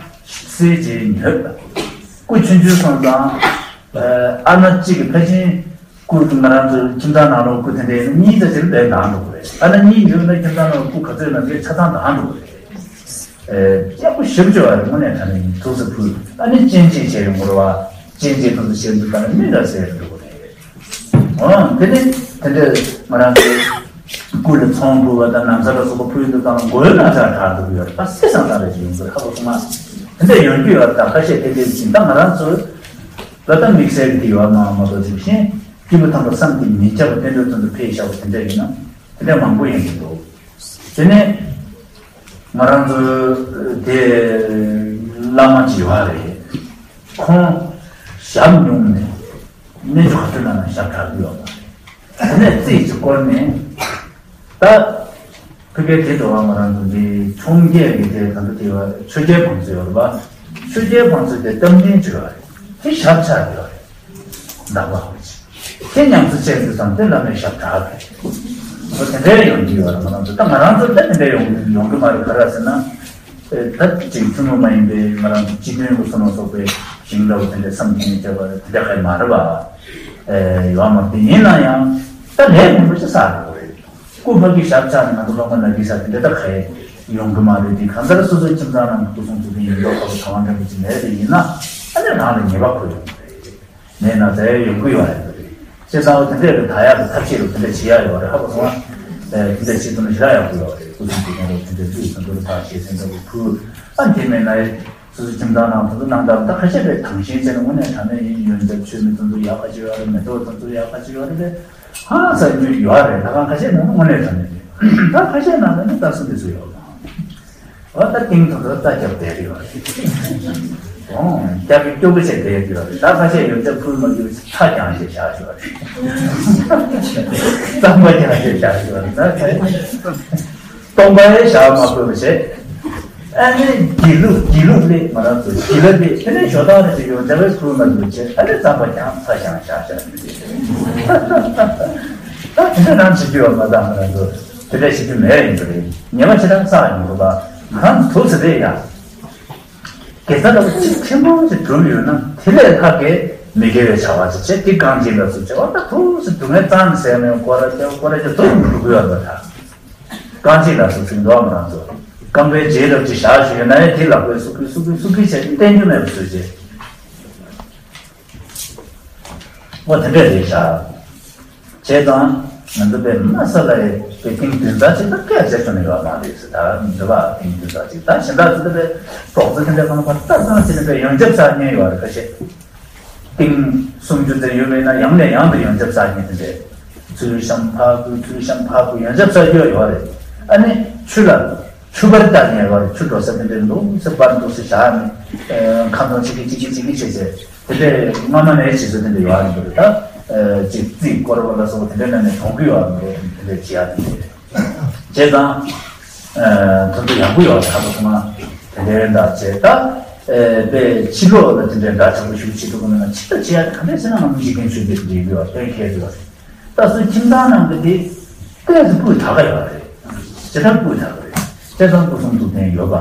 གསེར་གྱི་ཉོས། སྐུ་ཆུང་ཆུང་སོང་ཙང་། ཨ་ན་གཅིག་གི་ཕལ་ཆེར་སྐུ་ང་རང་ཚོ་ཁྱིམ་ཚང་ནང་ལོགས་སྐུ་དེ་འདྲའི་གཉིས་ཙམ་ཞིག་ལས་འདང་འགྲོ་གི་རེད། ཨ་ན་གཉིས་ཉོས་ན་ཁྱིམ་ཚང་ནང་སྐུ་ག་ཚོད་ན་དེ་ཆ་ཚང་འདང་འགྲོ་གི་རེད། ཡག་པོ་ཞིབ་ཅོ་བ་རེད། དངོས་གནས་དྲང་གནས་ཡིན། ཐུགས་སུ་ཕུལ། ཨ་ནི་སྤྱན་ཆས་བྱས་ཡོང་གི་རེད་བ། སྤྱན་ཆས་ཐུགས་སུ་བཞེས་འདུག་ད་ནི་མི་འདྲ་ཟེར་འགྲོ་གི་རེད། འོ་དེ་ནི་དེ་འདྲ་ང་རང་ཚོའི་སྐུ་ལ་ཚོང་ཕུལ་བ་དང་ན་བཟའ་ལ་སོགས་པ་ཕུལ་དུས་ཙམ་མགོའི་ན་ཚ་དྲག་འགྲོ་གི་ཡོད་རེད། ད་སེ་སང་ཙང་རེ་ཞིག་ཡོང་གི་རེད། ཧ་གོ་སོང་ང་། དེ་འདྲ་ཡོང་རྒྱུ་ཡོད་རེད། ད་ཁ་ཤས་དེ་འདྲ་ཞིག་ད་ང་རང་ཚོའི་ད་ལྟ་དམིགས་བསལ་གྱི་དེ་ཡོད་མ་མ་གཏོགས་ཅིག་གཞན་སྐྱེས་བུ་དམ་པ་བསམ་གྱིས་མི་ཁྱབ་པ་དེ་འདྲ་ཚོ་འདུ་ཕེབས་བཞག་པ་དེ་འདྲ་ཡིན་ན་དེ་འདྲ་མང་པོ་ཡོང་གི་འདུག་དེ་ནས། ང་རང་ཚོ་དེ་བླ་མ་ཅིག་ཡོད་རེད། ཁོང་ཞབས་སྙུང་ནས་གནས་མཆོག་ག་ཚོད་ན་ན་ཞབས་དྲག་གི་ཡོད་པ་རེད། དེ་ནས་རྩིས་ཅིག་བསྐོར་ནས་ད་ཕ་གིའི་དེ་འགྲོ་བ་ང་རང་ཚོ་འདི་འཕྱོངས་རྒྱས་ཀྱི་དེ་ག་འདྲ་དེ་བ་ཆོས་རྒྱལ་བང་མཛོད་ཡོད་རེད་པ། ཆོས་རྒྱལ་བང་མཛོད་དེ་རྟ་མགྲིན་ཅིག་ཡོད་རེད། དེ་ཞབས་ཆག་ཡོད་རེད། འདག་པ་ཧོ་ཆེ། དེ་ཉམས་སུ་བྱས་དུས་ཙམ་དེ་བླ་མའི་ཞབས་བྲག་རེད། ཨོ་དེ་འདྲའི་ཡོང་གི་ཡོད་རེད། ང་རང་ཚོ་ད་ང་རང་ཚོ་ད་དེ་འདྲའི་ཡོང་ཡོང་གི་མ་རེད། ག་རེ་ཟེར་ན། ཨེ་ད་ཅིག་ཐུན་མོང་མ་ཡིན་པའི་ང་རང་ཚོ་སྤྱི་དོན་གྱི་བསོད་ནམས་གསོག་པའི་ཞིང་འདྲ་བོ་དེ་འདྲའི་བསམ་གྱིས་མི་ཁྱབ་པ་དེ་འདྲ་ག་མ་རེད་པ། ཨེ་ཡོད་མ་རེད། དེ་ཡིན་ན་ཡང་ད་ལས་མང་པོ་ཞིག་བསགས་དགོས་རེད། སྐུ་ཕ་གི་ཞབས་ཆག་ནས་ང་ཚོ་སློབ་མ་ན་གི་ས་དེ་འདྲ་ད་ག་ཡོང་གི་མ་རེད། དེ་གང་ལྟར་སོ་སོའི་ཁྱིམ་ཚང་ནང་སྐུ་གསུང་ཐུགས་རྟེན་ཡིན་མདོག་ཁ་པོ་གང་འདྲ་པོ་ཅིག་མེད་པ་ཡིན་ན་ཨ་ནི་རང་ལ་ཉེས་པ་འཁུར་ཡོང་གི་རེད། ནས་ན་ཚ་ཡ་ཡོང་གི་ཡོད་རེད། བྱས་ཙང་འོ་དེ་འདྲས་ལ་ད་ཡག་གི་ཐབས་ཤེས་རུ་དེ་འདྲས་བྱེད་ཡག་ཡོད་རེད། ཧ་གོ་སོང་ཨ། དེ་འདྲས་བྱེད་ཐུབ་ན་ཞེ་དྲག་ཡག་པོ་ཡོད་རེད། སྐུ་གསུང་ཐུགས་རྟེན་རུ་དེ་འདྲས་བླུགས་ཟིན་དུ་ལ་ཕར་བྱེད་ཟིན་དུ་ལ་ཕུལ། ཨ་དེ་མེད་ན་ཡ་སོ་སོ་ཁྱིམ་ཚང་ནང་དུ་ནང་ལྟར་ད་ཁ་ཤས་པའི་དང་ཞེན་བྱས་ན་དངོས་གནས་དྲང་གནས་ཡིན། ཡོན་ཚད་ཆོས་མི་ཚོ་ཚོ་ཡག་ག་ཅིག་ཡོད་རེད། མེ་ཏོག་ཚོ་ཚོ་ཡག་ག་ཅིག་ཡོད་རེད། ཧང་སང་རྒྱུ་ཡོད་རེད། ད་གང་ཁ་ཤས་ནང་དངོས་གནས་དྲང་གནས་རེད། ད་ཁ་ཤས་ནང་ལ་ནི་ལྟ་སྲིད་འདི་ཚོ་ཡོད་མ། འོ་ད་ཏིང་ཐོ་ཐོ་རྩ་རྒྱབ་བསྡད་རེད་བ། འོ་རྒྱབ་ཀྱི་སྐྱོ་གི་བྱས་བསྡད་རེད་བ། ད་ཁ་ཤས་ཡོན་ཚད་ཕུལ་མ་རྒྱུ་ཚ་རྐྱང་བྱས་བཞག་ཞུ་བ་རེད། རྩམ་པ་རྐྱང་བྱས་བཞག་ཞུ་བ་རེད། ད་ཁ་སྟོང་པ་ཡང་བཞག་མ་དགོས་པ་བྱས། ཨ་ནི་སྒྱིད་ལུག་སྒྱིད་ལུག་ལས་ང་རང་ཚོ་སྒྱིད་ལ་ལས་དེ་ནས་ཞོ་ཏང་རེ་ཅིག་ཡོད་འདྲ་བའི་ཁུལ་མ་འདུག་བྱས། ཨ་ནི་རྩམ་པ་རྐྱང་ཚ་རྐྱང་བཞག་བཞག་ནས་ད་དེ་འདྲ་རང་བྱེད་རྒྱུ་ཡོད་མ་ད་ང་རང་ཚོ་དེ་འདྲ་བྱེད་རྒྱུ་མེད་ཡིན་པ་རེད། ཉེས་པ་ཞེ་དྲག་བསགས་ཡོང་གི་རེད་པ། ང་རང་ཚོ་དུག་ཟེར་རེད་ཡ། དགེ་རྩ་ལ་གཅིག་ཆེན་པོ་ཞིག་བསྒྲུབས་ཡོད་ན་དེ་ལས་ལྷག་གི་མི་དགེ་བའི་བྱ་བ་ཞིག་བྱས། དེ་རྐང་རྗེས་ལ་སོགས་བྱས་པ་ད་དུག་ཟེར་སྡུག་བསྔལ་ཙམ་ཟེར་ནས་སྐོར་ར་བྱས་སྐོར་ར་བྱས་དུག་འགྲོ་གི་ཡོད་པ་ད། རྐང་རྗེས་ལ་སོགས་ཟེར་འདུག་མ་རང་ཚོ། རྐང་པའི་རྗེས་ལ་ཅིག་བཞག་ཞིག་ཡོད་ན་ཡང་དེ་ལག་པས་སུབ་ཀི་སུབ་ཀི་སུབ་ཀི་བྱས་ཏེ་བསྟན་རྒྱུ་མེད་པ་བཟོས་བྱས། འོ་དེ་འདྲས་རེད་ཤག་བྱས་ཙང་ང་ཚོ་པའི་དམའ་ས་ལ་ཡི་པའི་ཏིང་བདུན་ཚར་གཅིག་ད་སྐད་ཆ་ཐོན་ནས་ཡོད་མ་རེད་ཟེར། ད་འདི་བ་ཏིང་བདུན་ཚར་གཅིག་ད་གཞན་དག་ཚོ་ད་པའི་གྲོགས་ཚོ་དེ་འདྲ་གང་ལ་ཕར་ལྟ་སྟངས་བྱས་ནས་པའི་ཡོན་ཆབ་ཚར་མཁན་ཡོད་རེད། ཁ་ཤས་ཏིང་སུམ་ཅུ་ཙམ་ཡོད་མེད་ན་ཡང་ནས་ཡང་དུ་ཡོན་ཆབ་ཚར་མཁན་དེ་འདྲས་ཚུལ་བཤམས་ཕར་བསྐུལ་ཚུལ་བཤམས་ཕར་བསྐུལ་ཡོན་ཆབ་ཚར་རྒྱུ་ཡོད་རེད། ཨ་ནི་ཆུ་ལ། ཆུ་བར་ལྟ་ནས་བར་ཆུ་འགྲོ་ས་དེ་འདྲའི་འདུག་སེ་བར་འདུག་སེ་བཞག་ནས་ཁ་འདོན་ཅིག་གི་ཅིག་གི་ཅིག་གི་བྱས་བྱས་དེ་འདྲའི་སྔ་མ་ནས་བྱེད་སྲོལ་དེ་འདྲ་ཡོད་རེད་འདུག་ད་ཅིག་རྩིས་སྐོར་བ་ལ་སོགས་དེ་འདྲའི་ནང་ནས་མཐོང་གི་ཡོད་རེད་འདུག་དེ་འདྲའི་བྱེད་ཡག་དེ་འདྲའི་བྱས་ཙང་དོན་དུ་ཡག་པོ་ཡོད་རེད། ཧ་གོ་སོང་ང་། དེ་འདྲའི་འདྲ་བྱས་ད་དཔེ་ཕྱི་ལོགས་ལ་དེ་འདྲའི་འདྲ་ཆགས་པོ་ཞུ་བྱེད་ཐུབ་ཀྱི་མེད་ན་ཕྱི་ལ་བྱེད་ཡག་དེ་ག་འདྲས་ཟེར་ན་ང་མི་ཞིག་གིན་ཆོས་དེ་འདྲའི་ཡོད་གཏན་འཁེལ་ཡོད་རེད། ད་སུ་ཁྱིམ་ཚང་ནང་གི་དེ་ཏོག་ཙམ་སྤུས་དག་ག་ཡོད་རེད། ཇི་ལྟར་སྤུས་དག་རེད། བྱས་ཙང་སྐུ་གསུང་ཐུགས་རྟེན་ཡོད་པ།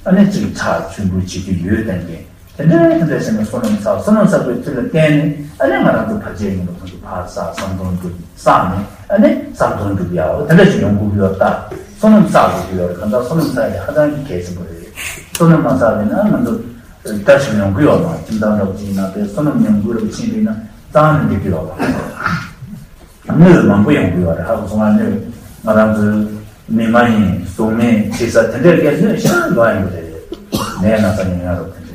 ཨ་ནི་གཅིག་ཕྱག་མཆོད་འབུལ་བྱེད་རྒྱུ་ཡོད་བསྟན་མཁན། དེ་འདྲའི་དེ་འདྲ་བྱས་ནས་བསོད་ནམས་བསགས། བསོད་ནམས་བསགས་པའི་ཚུལ་ལ་བརྟེན་ནས་ཨ་ནི་ང་རང་ཚོ་བར་ཆད་ཡིན་པ་ཁོང་ཚོ་ཕར་བསགས་བསམ་དོན་འགྲུབ་བསགས་ནས་ཨ་ནི་བསམ་དོན་འགྲུབ་ཡག་དེ་འདྲ་ཞིག་ཡོང་དགོས་ཀྱི་ཡོད་རེད། ད་བསོད་ནམས་བསགས་དགོས་ཀྱི་ཡོད་རེད། གང་ལྟར་བསོད་ནམས་བསགས་ཡག་ཧ་ཅང་གི་གལ་ཆེན་པོ་རེད། བསོད་ནམས་མ་བསགས་པ་ཡིན་ན་ང་ཚོ་བཀྲ་ཤིས་ཡོང་གི་ཡོད་མ་རེད། ཁྱིམ་ཚང་འདྲ་པོ་ཅིག་ཡིན་ན་དཔེ་བསོད་ནམས་ཉམས་རྒུད་རུ་ཕྱིན་པ་ཡིན་ན་གཙང་ནས་འགྲིག་གི་ཡོད་མ་རེད། གནོད་མང་པོ་ཡོང་གི་ཡོད་རེད། ཧ་གོ་སོང་ང་། གནོད་ང་རང་ཚོའི་མི་མ་ཡིན་གཟུགས་མེད་བྱེད་ས་དེ་འདྲའི་གའི་གནོད་ཤ་ཡོང་ཡོང་གི་རེད། ནད་ན་ཚ་ཉེན་ཁ་རོ་དེ་འདྲས།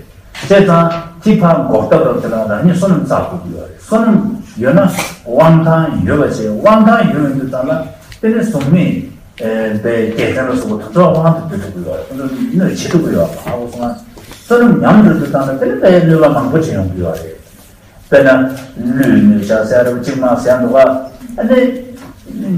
བྱས་ཙང་དེ་ཕར་འགོག་ཐབས་རོ་དེ་ལ་རང་ཉིད་བསོད་ནམས་བསགས་དགོས་ཀྱི་ཡོད་རེད། བསོད་ནམས་ཡོད་ན་དབང་ཐང་ཡོད་པ་བྱས། དབང་ཐང་ཡོད་ཡོང་དུས་ཙམ་ལ་དེ་ནི་གཟུགས་མེད་པའི་རྒྱལ་མཚན་ལ་སོགས་པ་དེ་ཚོ་དབང་དུ་སྡུད་ཐུབ་ཀྱི་ཡོད་རེད། དེ་ཚོ་གནོད་བྱེད་ཐུབ་ཀྱི་ཡོད་རེད། ཧ་གོ་སོང་ང་། བསོད་ནམས་ཉམས་འགྲོ་དུས་ཙམ་ལ་དེ་ནི་ད་ཡང་གནོད་པ་མང་པོ་ཅིག་ཡོང་གི་ཡོད་རེད། དཔེར་ན། ལུས་གནོད་བྱ་ཟེར་ར་བ་གཅིག་མ་ཟེར་འདུག་ག་ཨ་ནི།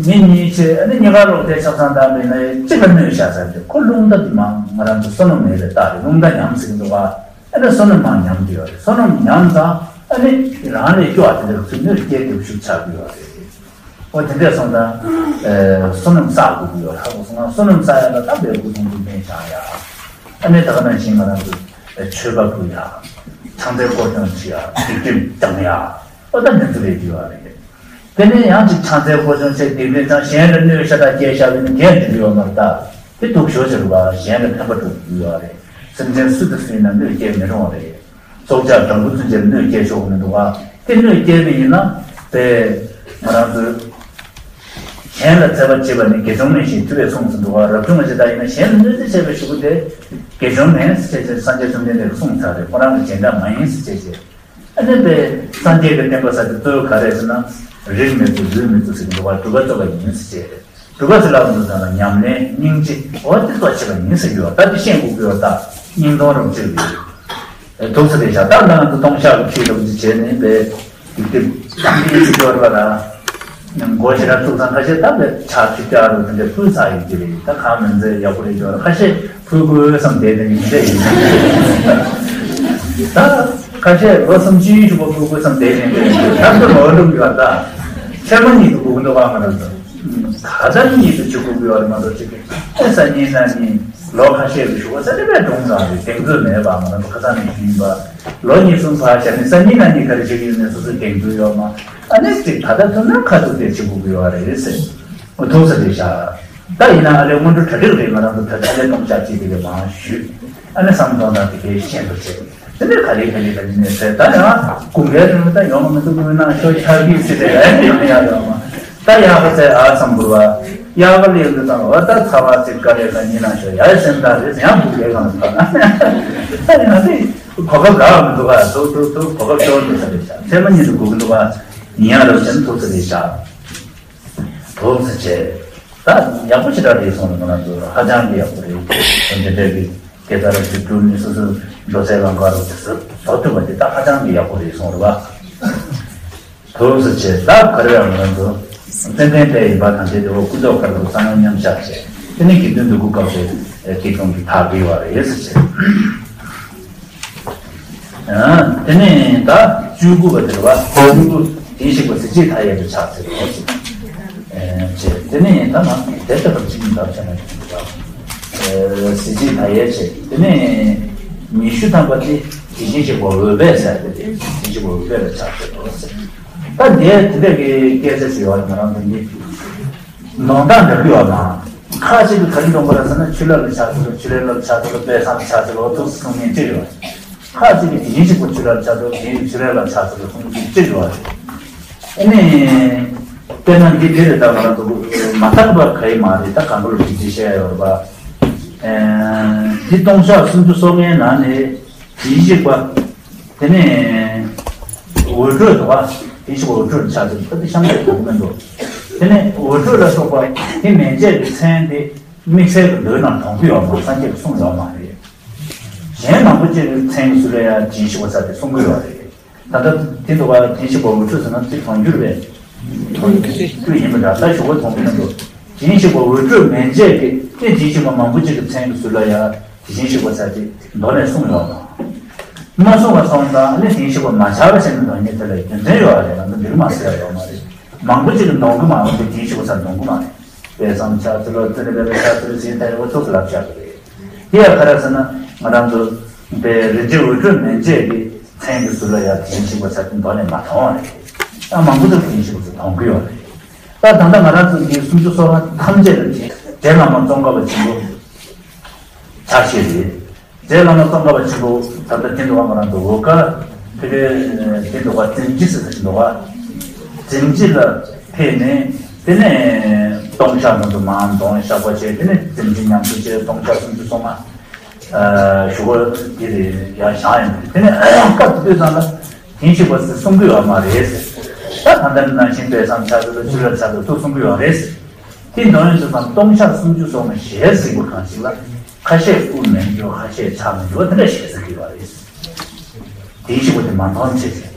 མི་གཉིས་བྱས་ཨ་ནི་གཉིས་ཀ་ལོག་སྟེ་ཆ་ཚང་བཏང་བས་ན་གཅིག་ལ་གནོད་བྱ་ཟེར་ཏེ་ཁོ་རླུང་རྟ་དེ་མ་ང་རང་ཚོ་བསོད་ནམས་མེད་པའི་རྟགས་རེད། རླུང་རྟ་ཉམས་ཟིན་འདུག་ག་ཨ་ནི་བསོད་ནམས་མ་ཉམས་ཀྱི་ཡོད་རེད། བསོད་ནམས་ཉམས་ཙང་ཨ་ནི་རང་ལས་སྐྱོ་བ་དེ་འདྲ་ཚོ་གནོད་སྐྱེལ་ཐབས་ཤུགས་ཆགས་ཀྱི་ཡོད་རེད། འོ་དེ་འདྲས་སོང་ཙང་། ཨེ། བསོད་ནམས་བསགས་དགོས་ཀྱི་ཡོད་རེད། ཧ་གོ་སོང་ང་། བསོད་ནམས་བསགས་ཡ་ལ་ད་འབད་དགོས་དང་དུ་ལེན་བྱ་ཡ། ཨ་ནི་ད་ག་ནང་བཞིན་ང་རང་ཚོ་མཆོད་པ་ཕུལ་ཡ། ཕྱག་འཚལ་སྐོར་སྦྱོང་བྱེད་ཡ། སྡིག་སྒྲིབ་སྦྱང་ཡ། ཨོ་ད་འདི་ཚོ་རེད་ཀྱི་ཡོད་རེད། དེ་ནས་ཡང་ཅིག་ཕྱག་འཚལ་སྐོར་སྦྱོང་བྱས་སྡིག་སྒྲིབ་སྦྱང་གཞན་ལ་གནོད་ཤ་སྟག་སྐྱེལ་བཞག་པ་ཡིན་ན་འགན་འདི་ཡོད་མ་རེད་ད། དེ་སྡུག་ཤོས་ཆེ་རུ་བ་གཞན་ལ་ཕན་པ་སྒྲུབ་ཀྱི་ཡོད་རེད། སེམས་ཅན་སུ་དང་སུ་ཡིན་ན་གནོད་སྐྱེལ་མི་རུང་བ་རེད། སྲོག་ཆགས་སྦྲང་བུ་ཚུན་ཆད་གནོད་སྐྱེལ་ཆོག་མི་འདུག་ག་དེ་གནོད་སྐྱེལ་བ་ཡིན་ན། དེ་ང་རང་ཚོས་གཞན་ལ་འཚེ་བ་བྱེད་པ་ནི་དགེ་སྦྱོར་མིན་ཞེས་དུ་བས་གསུངས་སུ་འདུག་ག་རབ་བྱུང་བ་ཇི་ལྟར་ཡིན་ན་གཞན་ལ་གནོད་འཚེ་བྱས་པའི་ཕྱོགས་དེ་དགེ་སྦྱོར་མིན་ཟེར་བྱས་སངས་རྒྱས་བཅོམ་ལྡན་འདས་ཀྱིས་གསུངས་ཚར་རེད། ཁོ་རང་གི་སྦྱིན་བདག་མ་ཡིན་ཟེར་བྱས་བྱས། ཨ་ནི་པས་སངས་རྒྱས་ཀྱི་བསྟན་པ་ཟེར་དེ་གཙོ་བོ་ག་རེ་ཟེར་ན། རིགས་མེད་དུ་ལུས་མེད་དུ་ཟེར་གྱི་འདུག་ག་སྒྲུབ་པ་རྩོལ་བ་ཡིན་ཟེར་བྱས་རེད། སྒྲུབ་པ་ཟེར་ལབ་འདུག་ཟེར་ན་ཉམས་ལེན་སྙིང་རྗེ་འོ་དེ་ཚོ་བྱེད་པ་ཡིན་ཟེར་གྱི་ཡོད། ད་དེ་ཤེས་དགོས་ཀྱི་ཡོད། ད་སྙིང་སྟོང་རང་བརྗོད་ཀྱི་ཡོད། དུག་ས་རེད་བཞག་ད་ང་ཚོ་སྟོང་བཤགས་ཀྱི་ཁྲིད་རོགས་ཀྱི་བྱས་ནས་པའི་སྡིག་སྒྲིབ་སྤང་གི་ཡིན་ཟེར་གྱི་ཡོད་རེད་པ། ད་མགོ་ཞེ་དྲག་ཚུགས་ཙང་ཁ་ཤས་ད་པའི་ཕྱག་ཆུ་བཀྱག་རོགས་དེ་འདྲ་ཕུལ་ཚར་ཡོད་ཀྱི་རེད། ད་གང་མིན་ཚེ་ཡག་པོ་རེད་ཀྱི་ཡོད་རེད། ཁ་ཤས་ཕུལ་དགོས་བསམ་བསྡད་ནས་ཡིན་ཚེ་ཡིན། ད་ཁ་ཤས་ལོ་སུམ་ཅུའི་གཞུག་གུ་ཕུལ་དགོས་བསམ་བསྡད་ནས་ད་ཚོད་ལོ་འགྲོ་གི་ཡོད། ད་ཚེར་མ་ཉིད་དུ་སྒུག་འདུག་ག་ང་རང་ཚོ། ད་ལྟ་གཉིད་དུ་ཆུད་དགོས་ཀྱི་ཡོད་རེད་མ་གཏོགས་ཅིག་གི་ཨེ་སང་ཉིན་གནངས་ཉིན་ལོ་ཁ་ཤས་ཀྱི་གཞུག་གུ་ས་དེ་བས་གྲོངས་ཙང་རེད། གདེང་ཚོད་མེད་པ་ང་རང་ཚོ་ཁ་སང་ནས་ཞུས་ཡིན་པ། ལོ་གཉིས་གསུམ་ཕར་བཞག་ནས་སང་ཉིན་གནངས་ཉིན་ག་རེ་བྱེད་ཀྱི་ཡོད་མེད་སོ་སོའི་གདེང་ཚོད་ཡོད་མ། ཨ་ནི་ཅིག་ད་ལྟ་ཐུབ་ན་ཁ་ཐུག་དེ་བྱེད་དགོས་ཀྱི་ཡོད་རེད་ཟེར། འོ་ཐུག་ས་རེད་བཞག་ད་ཡིན་ན་ཨ་ལས་སྔོན་འགྲོ་གྲ་སྒྲིག་རེད། ང་རང་ཚོ་ད་ལྟ་ཨ་ལས་སྟོང་བཤགས་ཅིག་དེ་གས་མང་ཞུས། ཨ་ནི་བསམ་གཏོང་དང་དེ་གས་ཤེས་འདུག་བྱས། དེ་ནས་ག་རེ་ག་རེ་ག་རེ་ནས་ཟེར་ད་ཡང་དགུན་ཁའི་རིང་ལ་ད་ཡོང་མི་འདུག་དངུལ་ནང་ཤོག་ཆག་གི་སྲིད་དེ་ཡང་ཡོང་ཡག་ཡོད་མ། ད་ཡག་པ་ཟེར་ཨ་བསམ་དགོས་པ། ཡག་པ་ལས་འདུག་དང་བ་ད་ཚ་བ་ཚིག་ག་རེ་ག་ཉིན་ནང་ཤོག་ཡ་སེམས་ད་རེད་ཡང་དགུན་ཁའི་སྒང་ལ་ཕར་ན་ད་ཡང་དེ་གོ་སྐབས་རག་མི་འདུག་ག་ཐུག་ཐུག་ཐུག་གོ་སྐབས་ཤོར་འདུག་ས་རེད་ཤག་ཚེར་མ་ཉིད་དུ་སྒུག་གི་འདུག་ག་ཡིན་ཡག་རབ་ཅན་ཐུག་ས་རེད་ཤག་ཐུགས་རྗེ་ཆེ། ད་ཡག་པོ་ཞེ་དྲག་རེད་སོང་ལ་ང་རང་ཚོ་ཧ་ཅང་གི་ཡག་པོ་རེད། འདི་འདྲ་གི་སྐད་ཆ་ར་ཞིག་བསྒྲུབས་ནས་སོ་སོའི་འགྲོ་སའི་ལམ་ཁ་རུ་དེ་ཚོ་བཟོ་ཐུབ་པ་འདི་ད་ཧ་ཅང་གི་ཡག་པོ་རེད་སོང་རེད་བ། ཐུགས་རྗེ་ཆེ། ད་ག་རེ་ཡང་ང་རང་ཚོ་ཙན་དན་དཔལ་ཡིན་པ་དང་དེ་དེ་འོ་སྐུ་མདོག་དཀར་པོ་གསང་སྔགས་མཉམ་བཞག་བྱས་དེ་ནས་དགེ་འདུན་འདུ་ཁུག་སྐབས་སུ་སྐྱིད་གྲོང་གི་ཐག་གི་བ་རེད་ཟེར་བྱས། དེ་ནས་ད་བཅུ་དགུ་པ་དེ་རེད་བ། བཅུ་དགུ་དེ་ཞིག་པ་གཟི་བརྗིད་མཐའ་ཡས་པའི་ཕྱག་འཚལ་ལོ་ཞེས་བྱས། དེ་ནས་ད་ང་དེ་ལྟ་བུར་ཅི་ཡིན་ལབ་བྱས་ན་གཟི་བརྗིད་མཐའ་ཡས་བྱས། དེ་ནས་ཉི་ཤུ་ཐམ་པ་དེ་དེ་བཞིན་གཤེགས་པ་འོད་སྦས་ཟེར་ཏེ་དེ་བཞིན་གཤེགས་པ་འོད་སྦས་ལ་ཕྱག་འཚལ་ལོ་ཟེར། ད་འདིའི་དེ་འདྲ་གི་སྐད་ཆ་ཞིག་ཡོད་ང་རང་ཚོ་འདི་ནང་དང་འདྲ་གི་ཡོད་མ། ཁ་ཅིག་གིས་ག་རེ་འདོན་པ་རེད་ཟེར་ན་ཆུ་ལྷ་ལ་ཕྱག་འཚལ་ལོ། ཆུ་ལྷའི་བླ་ལ་ཕྱག་འཚལ་ལོ། དཔལ་བཟང་ལ་ཕྱག་འཚལ་ལོ་ཐུགས་སུ་གསུང་མཁན་གཅིག་ཡོད། ཁ་ཅིག་གིས་དེ་བཞིན་གཤེགས་པ་ཆུ་ལྷ་ལ་ཕྱག་འཚལ་ལོ། དེ་བཞིན་ཆུ་ལྷའི་བླ་ལ་ཕྱག་འཚལ་ལོ་གསུང་མཁན་གཅིག་ཡོད་རེད། ཨ་ནི། དཔེར་ན་འདི་དེ་རེད། ད་ང་རང་ཚོ་མ་དག་པ་ག་ཡི་མ་རེད། ད་གང་པོ་ལ་འདི་འདི་བཤད་ཡོད་རེད་པ། ཨེ། འདི་སྟོང་ཕྲག་སུམ་ཅུ་སོ་ལྔའི་ནང་ནས་དེ་བཞིན་གཤེགས་པ། དེ་ནས་འོད་འཕྲོས་འདུག་པ། དེ་བཞིན་འོད་འཕྲོས་ཕྱག་འཚལ་ལོ། ད་དེ་གཤམ་དུ་འདུག་མི་འདུག་དེ་ནས་འོད་འཕྲོས་ལ་སོགས་པ་དེ་མན་ཆད་ཀྱི་མཚན་དེ་དམིགས་བསལ་གྱི་མདོའི་ནང་དོན་གྱི་ཡོད་མ་སངས་རྒྱས་ཀྱིས་གསུངས་ཡོད་མ་རེད། གཞན་མང་པོ་ཅིག་གི་མཚན་གྱི་ཚུལ་ལ་ཡང་དེ་བཞིན་གཤེགས་པ་ཟེར་ཏེ་གསུང་གི་ཡོད་རེད། ད་ལྟ་དེ་འདུག་པ་དེ་བཞིན་གཤེགས་པ་འོད་འཕྲོས་ཟེར་ན་དེ་དོན་འགྱུར་བའི་དོན་འགྱུར་ཡིན་པ་འདྲ། ད་ཞུ་བ་མཐོང་གི་མི་འདུག་དེ་བཞིན་གཤེགས་པ་འོད་འཕྲོས་མན་ཆད་ཀྱི་དེ་དེ་བཞིན་གཤེགས་པ་མང་པོ་ཅིག་གི་མཚན་གྱི་ཚུལ་ལ་ཡང་དེ་བཞིན་གཤེགས་པ་ཟེར་ཏེ་མདོ་ནས་གསུངས་ཡོད་མ། མ་གསུངས་པ་སོང་ཙང་ནི་དེ་བཞིན་གཤེགས་པ་མ་ཆགས་པ་ཞེས་ནི་འདོན་མཁན་དེ་ལ་རྒྱུ་མཚན་ཡོད་རེད། ང་ཚོ་འདིར་མ་ཟེར་ཡ་ཡོད་མ་རེད། མང་པོ་ཅིག་གིས་འདོན་གི་མ་འོང་དེ་དེ་བཞིན་གཤེགས་པ་ཟེར་འདོན་གི་མ་རེད། དཔལ་བཟང་ཕྱག་འཚལ་ལོ། ཙི་ནི་ལེ་ལ་ཕྱག་འཚལ་ལོ་ཟེར་ད་ཡོད་ཚོགས་སུ་ལབ་བཞག་གི་རེད། དེ་ཡང་ག་རེ་ཟེར་ན་ང་རང་ཚོ་དཔེ་རིན་ཆེན་འོད་འཕྲོས་མན་ཆད་ཀྱི་མཚན་གྱི་ཟུར་ལ་ཡང་དེ་བཞིན་གཤེགས་པ་ཟེར་དེ་མདོ་ནས་མ་མཐོང་བ་རེད། ཡང་མང་པོ་ཅིག་དེ་བཞིན་གཤེགས་པ་ཟེར་འདོན་གི་ཡོད་རེད། ད་ད་ལྟ་ང་རང་ཚོ་འདི་སུམ་ཅུ་སོ་ལྔ་ཐམས་ཅད་ལ་རྗེ་རྗེ་བླ་མ་ཙོང་ཁ་པ་ཆེན་པོ་ཕྱག་བཞེས་རེད། རྗེ་བླ་མ་ཙོང་ཁ་པ་ཆེན་པོ་ད་ལྟ་དེ་འདུག་པ་ང་རང་ཚོ་འོལ་དཀར་དེ་གའི་དེ་འདུག་པ་བཙན་སྐྱེས་ཟེར་དེ་འདུག་པ། བཙན་སྐྱེས་ལ་ཕེབས་ནས་དེ་ནས་སྟོང་བཤགས་མང་དུ་མང་གདོང་བཤགས་པ་བྱས། དེ་ནས་བཙན་སྐྱེས་ཉམས་གསོ་བྱས། སྟོང་བཤགས་སུམ་ཅུ་སོ་ལྔ་ཞུ་བ་འདི་རེད་ཡང་བཞག་ཡིན། དེ་ནས་སྐབས་དེ་དུས་ཙམ་ལ་དེ་བཞིན་གཤེགས་པ་ཟེར་གསུང་གི་ཡོད་མ་རེད་ཟེར། ད་ད་ལྟ་ནང་བཞིན་དཔལ་བཟང་ཕྱག་འཚལ་ལོ། ཆུ་ལྷ་ཕྱག་འཚལ་ལོ་ཐུགས་གསུང་གི་ཡོད་རེད་ཟེར། དེ་འདོན་ཡོང་དུས་ཙམ་སྟོང་བཤགས་སུམ་ཅུ་སོ་ལྔ་ཞལ་གཟིགས་པ་གང་ཞིག་ལ། ཁ་ཤས་སྐུ་མེད་འགྱུར། ཁ་ཤས་ཕྱག་མི་འགྱུར། དེ་འདྲ་བཤད་ས་གི་བ་རེད། དེ་བཞི་པོ་དེ་མ་མཐོང་ཆེ་ཆེ།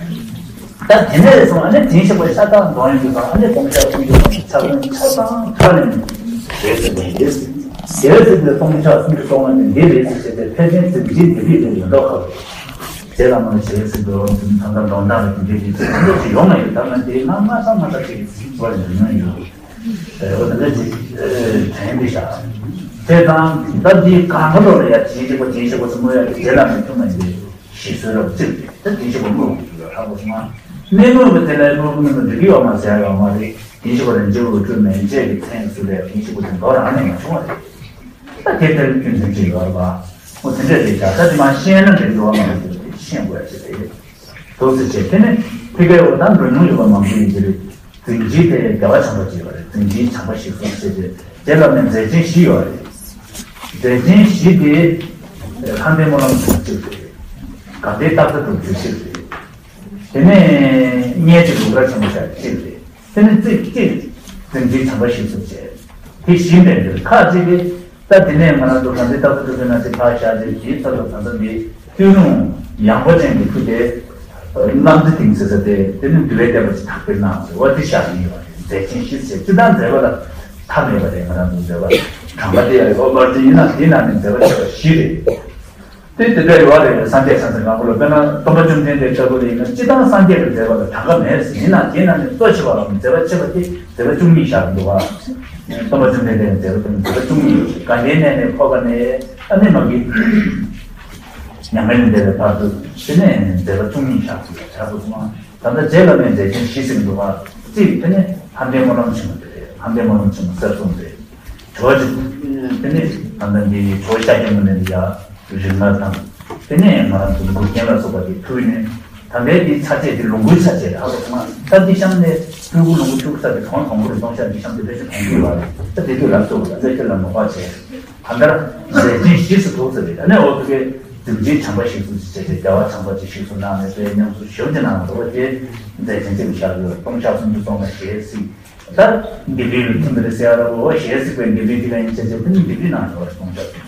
ད་དེ་ནས་བཟུང་ཨ་ནི་དེ་བཞི་པོ་ཤ་སྟག་འདོན་ཡོང་དུས་ཨ་ནི་སྟོང་ཕྲག་སུམ་ཅུ་སྟོང་ཕྲག་ཚང་ཕྲ་ལེན་ཞེས་ཟེར་ནས་རེད། ཞེས་ཟེར་ཏེ་སྟོང་ཕྲག་སུམ་ཅུ་སྟོང་ལྔ་དེ་འདི་རེད་ཟེར་བྱས་ཏེ་ཕལ་ཆེར་ཟིན་བྲིས་འདི་རིགས་ལས་ཡོད་མདོག་ཁ་བ། རྗེ་བླ་མ་ཞེས་ཟེར་དུས་ད་ལྟ་འདོན་སྟངས་རེད་འདི་རེད་ཟེར་ནས་ཡོང་ན་ཡོད། ད་ང་འདི་ང་སྔ་ས་སྔ་ས་ཅིག་ཟིན་པར་ཡོང་ན་ཡོད། ཨེ་འོ་ད་ལྟ་ཅིག་དྲན་འདི་བཞག་དེ་དང་ད་འདི་གང་ག་ལོ་ལ་ཡ་བྱིན་ཞིག་པ་བྱིན་ཞིག་པ་ཚོ་མོ་ཡ་རྗེ་བླ་མའི་ཐུགས་མ་ཡིན་པའི་ཞིག་གསོལ་རབ་བརྩིགས་ཏེ་ད་བྱིན་ཞིག་པ་དངོས་པོ་ཞིག་ལ་ཧ་གོ་སོང་ང་། མི་དངོས་པོ་དེ་ལ་དངོས་པོ་དངོས་པོ་འགྲིག་གི་ཡོད་མ་ཟེར་ཡ་ཡོད་མ་རེད། བྱིན་ཞིག་པ་རེད་འཇིགས་རུ་སྤྲུལ་མན་ཆད་ཀྱི་མཚན་གསོལ་ལས་བྱིན་ཞིག་པ་དེ་མདོ་རང་ནས་མ་བྱུང་བ་རེད། ད་དེ་ལྟར་རྒྱུ་མཚན་ཅི་ཡོད་རེད་པ། འོ་དེ་འདྲ་རེད་ཤག་ད་དེ་མ་ཤེས་ན་འགྲིག་འགྲོ་བ་མ་རེད། ཤེས་དགོས་ཡ་ཅིག་རེད། འདུག་སེ་བྱས་དེ་ནས་ཕི་གའི་འོ་ད་འགྲོ་མྱོང་ཡོད་པ་མང་པོ་ཡིན་གྱི་རེད། རྫིང་བྱིའུ་དེ་རྒྱལ་བ་བྱམས་པ་བྱས་པ་རེད། རྫིང་བྱིའུ་བྱམས་པ་ཞིག་གསུངས་བྱས་ཏེ་རྗེ་བླ་མའི་མཛད་ཆེན་བཞི་ཡོད་རེད། མཛད་ཆེན་བཞི་དེ་ལྷ་ལྡན་སྨོན་ལམ་ཆེན་མོ་གཅིག་རེད། དགའ་ལྡན་རྟག་བཟང་གྲུབ་ཆེན་གཅིག་རེད། དེ་ནས་སྙན་བརྒྱུད་ལུང་དཀར་ཆེན་མོ་ཞག་གཅིག་རེད། དེ་ནས་རྩིས་གཅིག་རྫིང་བྱིའུ་བྱམས་པ་ཞིག་གསུངས་བྱས། དེ་བཞི་འདྲ་འདྲ་ཁག་ཅིག་གིས། ད་དེ་ནས་ང་རང་ཚོ་གང་ཚེ་རྟག་ཏུ་སྒྲུབ་པའི་ནང་ཚེ་ཕར་བཞག་ཅིག་དེའི་ཚབ་ལ་ད་ལྟ་འདི་སྟོད་ལུང་ཡངས་པ་ཅན་གྱི་ཁུལ་དེ་གནམ་རྩེ་གཏིང་ཟེར་ས་དེ་དེ་ནི་འདུལ་བའི་བསྟན་པ་ཅིག་དར་སྤེལ་གནང་ཟེར་བ་དེ་བཞག་གི་ཡོད་པ་རེད། མཛད་ཆེན་བཞི་ཟེར་སྤྱིར་བཏང་མཛད་པ་ལ་མཐའ་མེད་པ་རེད། ང་རང་ཚོ་མཛད་པ་དྲངས་པ་དེ་ཡང་ཡོད་པ་རེད། ཡིན་ན་དེའི་ནང་ནས་མཛད་པ་ཆེ་བ་བཞི་རེད། དེ་དེ་འདྲ་ཡོད་རེད། སངས་རྒྱས་ས་ཆ་གང་པོ་ལ་དཔེར་ན་སྟོན་པ་བཅོམ་ལྡན་འདས་ལྟ་བུ་ལ་ཡིན་ན་སྤྱིར་བཏང་སངས་རྒྱས་ཀྱི་མཛད་པ་ལ་གྲངས་ཀ་མེད་ཟེར། ཡིན་ན་དེའི་ནང་ནས་གཙོ་ཆེ་བ་རམ་མཛད་པ་ཆེ་བ་དེ་མཛད་པ་བཅུ་གཉིས་བཞག་འདུག་བ། སྟོན་པ་བཅོམ་ལྡན་འདས་ཀྱི་མཛད་པ་དེ་མཛད་པ་བཅུ་གཉིས་ཡོད་ཅིང་གངྒཱའི་གནས་ནས་འཕོ་བ་ནས་ཨ་ནི་མ་གི་མྱ་ངན་ལས་འདས་པའི་བར་དུ་དེ་ནས་མཛད་པ་བཅུ་གཉིས་བཞག་ཅིག་ལ་བྱ་དགོས་སོང་ང་། ད་ལྟ་རྗེ་བླ་མའི་མཛད་ཆེན་བཞི་ཟེར་འདུག་བ། གཅིག་དེ་ནས་ལྷ་ལྡན་སྨོན་ལམ་ཆེན་མོ་དེ་རེད། ལྷ་ལྡན་སྨོན་ལམ་ཆེན་མོ་གསར་རྩོམ་རེད། ཇོ་བོ་རྗེ་དེ་ནི་ད་ལྟ་འདི་ཇོ་བོ་ཤཱཀྱ་མུ་ནེ་ལ་ཡ་རིག་སྔགས་དང་། དེ་ནས་ང་རང་ཚོ་མགུལ་རྒྱན་ལ་སོགས་པ་དེ་ཕུལ་ནས་ད་ལྟའི་འདི་ཚར་བཅད་དེ་ལོངས་སྐུའི་ཚར་བཅད་རེད། ཧ་གོ་སོང་ང་། ད་འདི་གཤམ་ནས་སྤྲུལ་སྐུ་ལོངས་སྐུ་ཐུག་ས་དེ་གོང་དང་པོ་རེད། སྟོང་ཤར་འདི་གཤམ་དེ་ཕལ་ཆེར་གོང་དུ་ཡོད་རེད། ད་དེ་དུས་ལ་སོགས་ལ་ལས་དེ་ལ་མོ་པ་བྱས་ད་ལྟར་མཛད་ཆེན་བཞི་སུ་ཐུག་ས་རེད། ད་ནས་འོ་ཐུག་གི་རྫིང་བྱིའུ་བྱམས་པ་ཞིག་གསུངས་བྱས་ཏེ་རྒྱལ་བ་བྱམས་པ་ཅིག་ཞིག་གསུངས་གནང་ནས་དེ་ཉམས་སུ་ཞིབ་ཅིག་གནང་འདུག་པ་དེ་མཛད་ཆེན་གཅིག་བཞག་ཡོད། སྟོང་ཤར་སུམ་ཅུ་སོ་ལྔ་ཞེས་གཟིགས། ད་འདི་འདྲའི་ལུགས་མཐུན་པ་རེད་ཟེར་ཡ་ར་བོ་ཞེས་གཟིགས་པའི་འདི་འདྲའི་དེ་ག་ཡིན་ཆེ་ཆེ་དེ་ནི་འདི་འདྲའི་ནང་ཡོད་རེད། སྟོང་ཤར་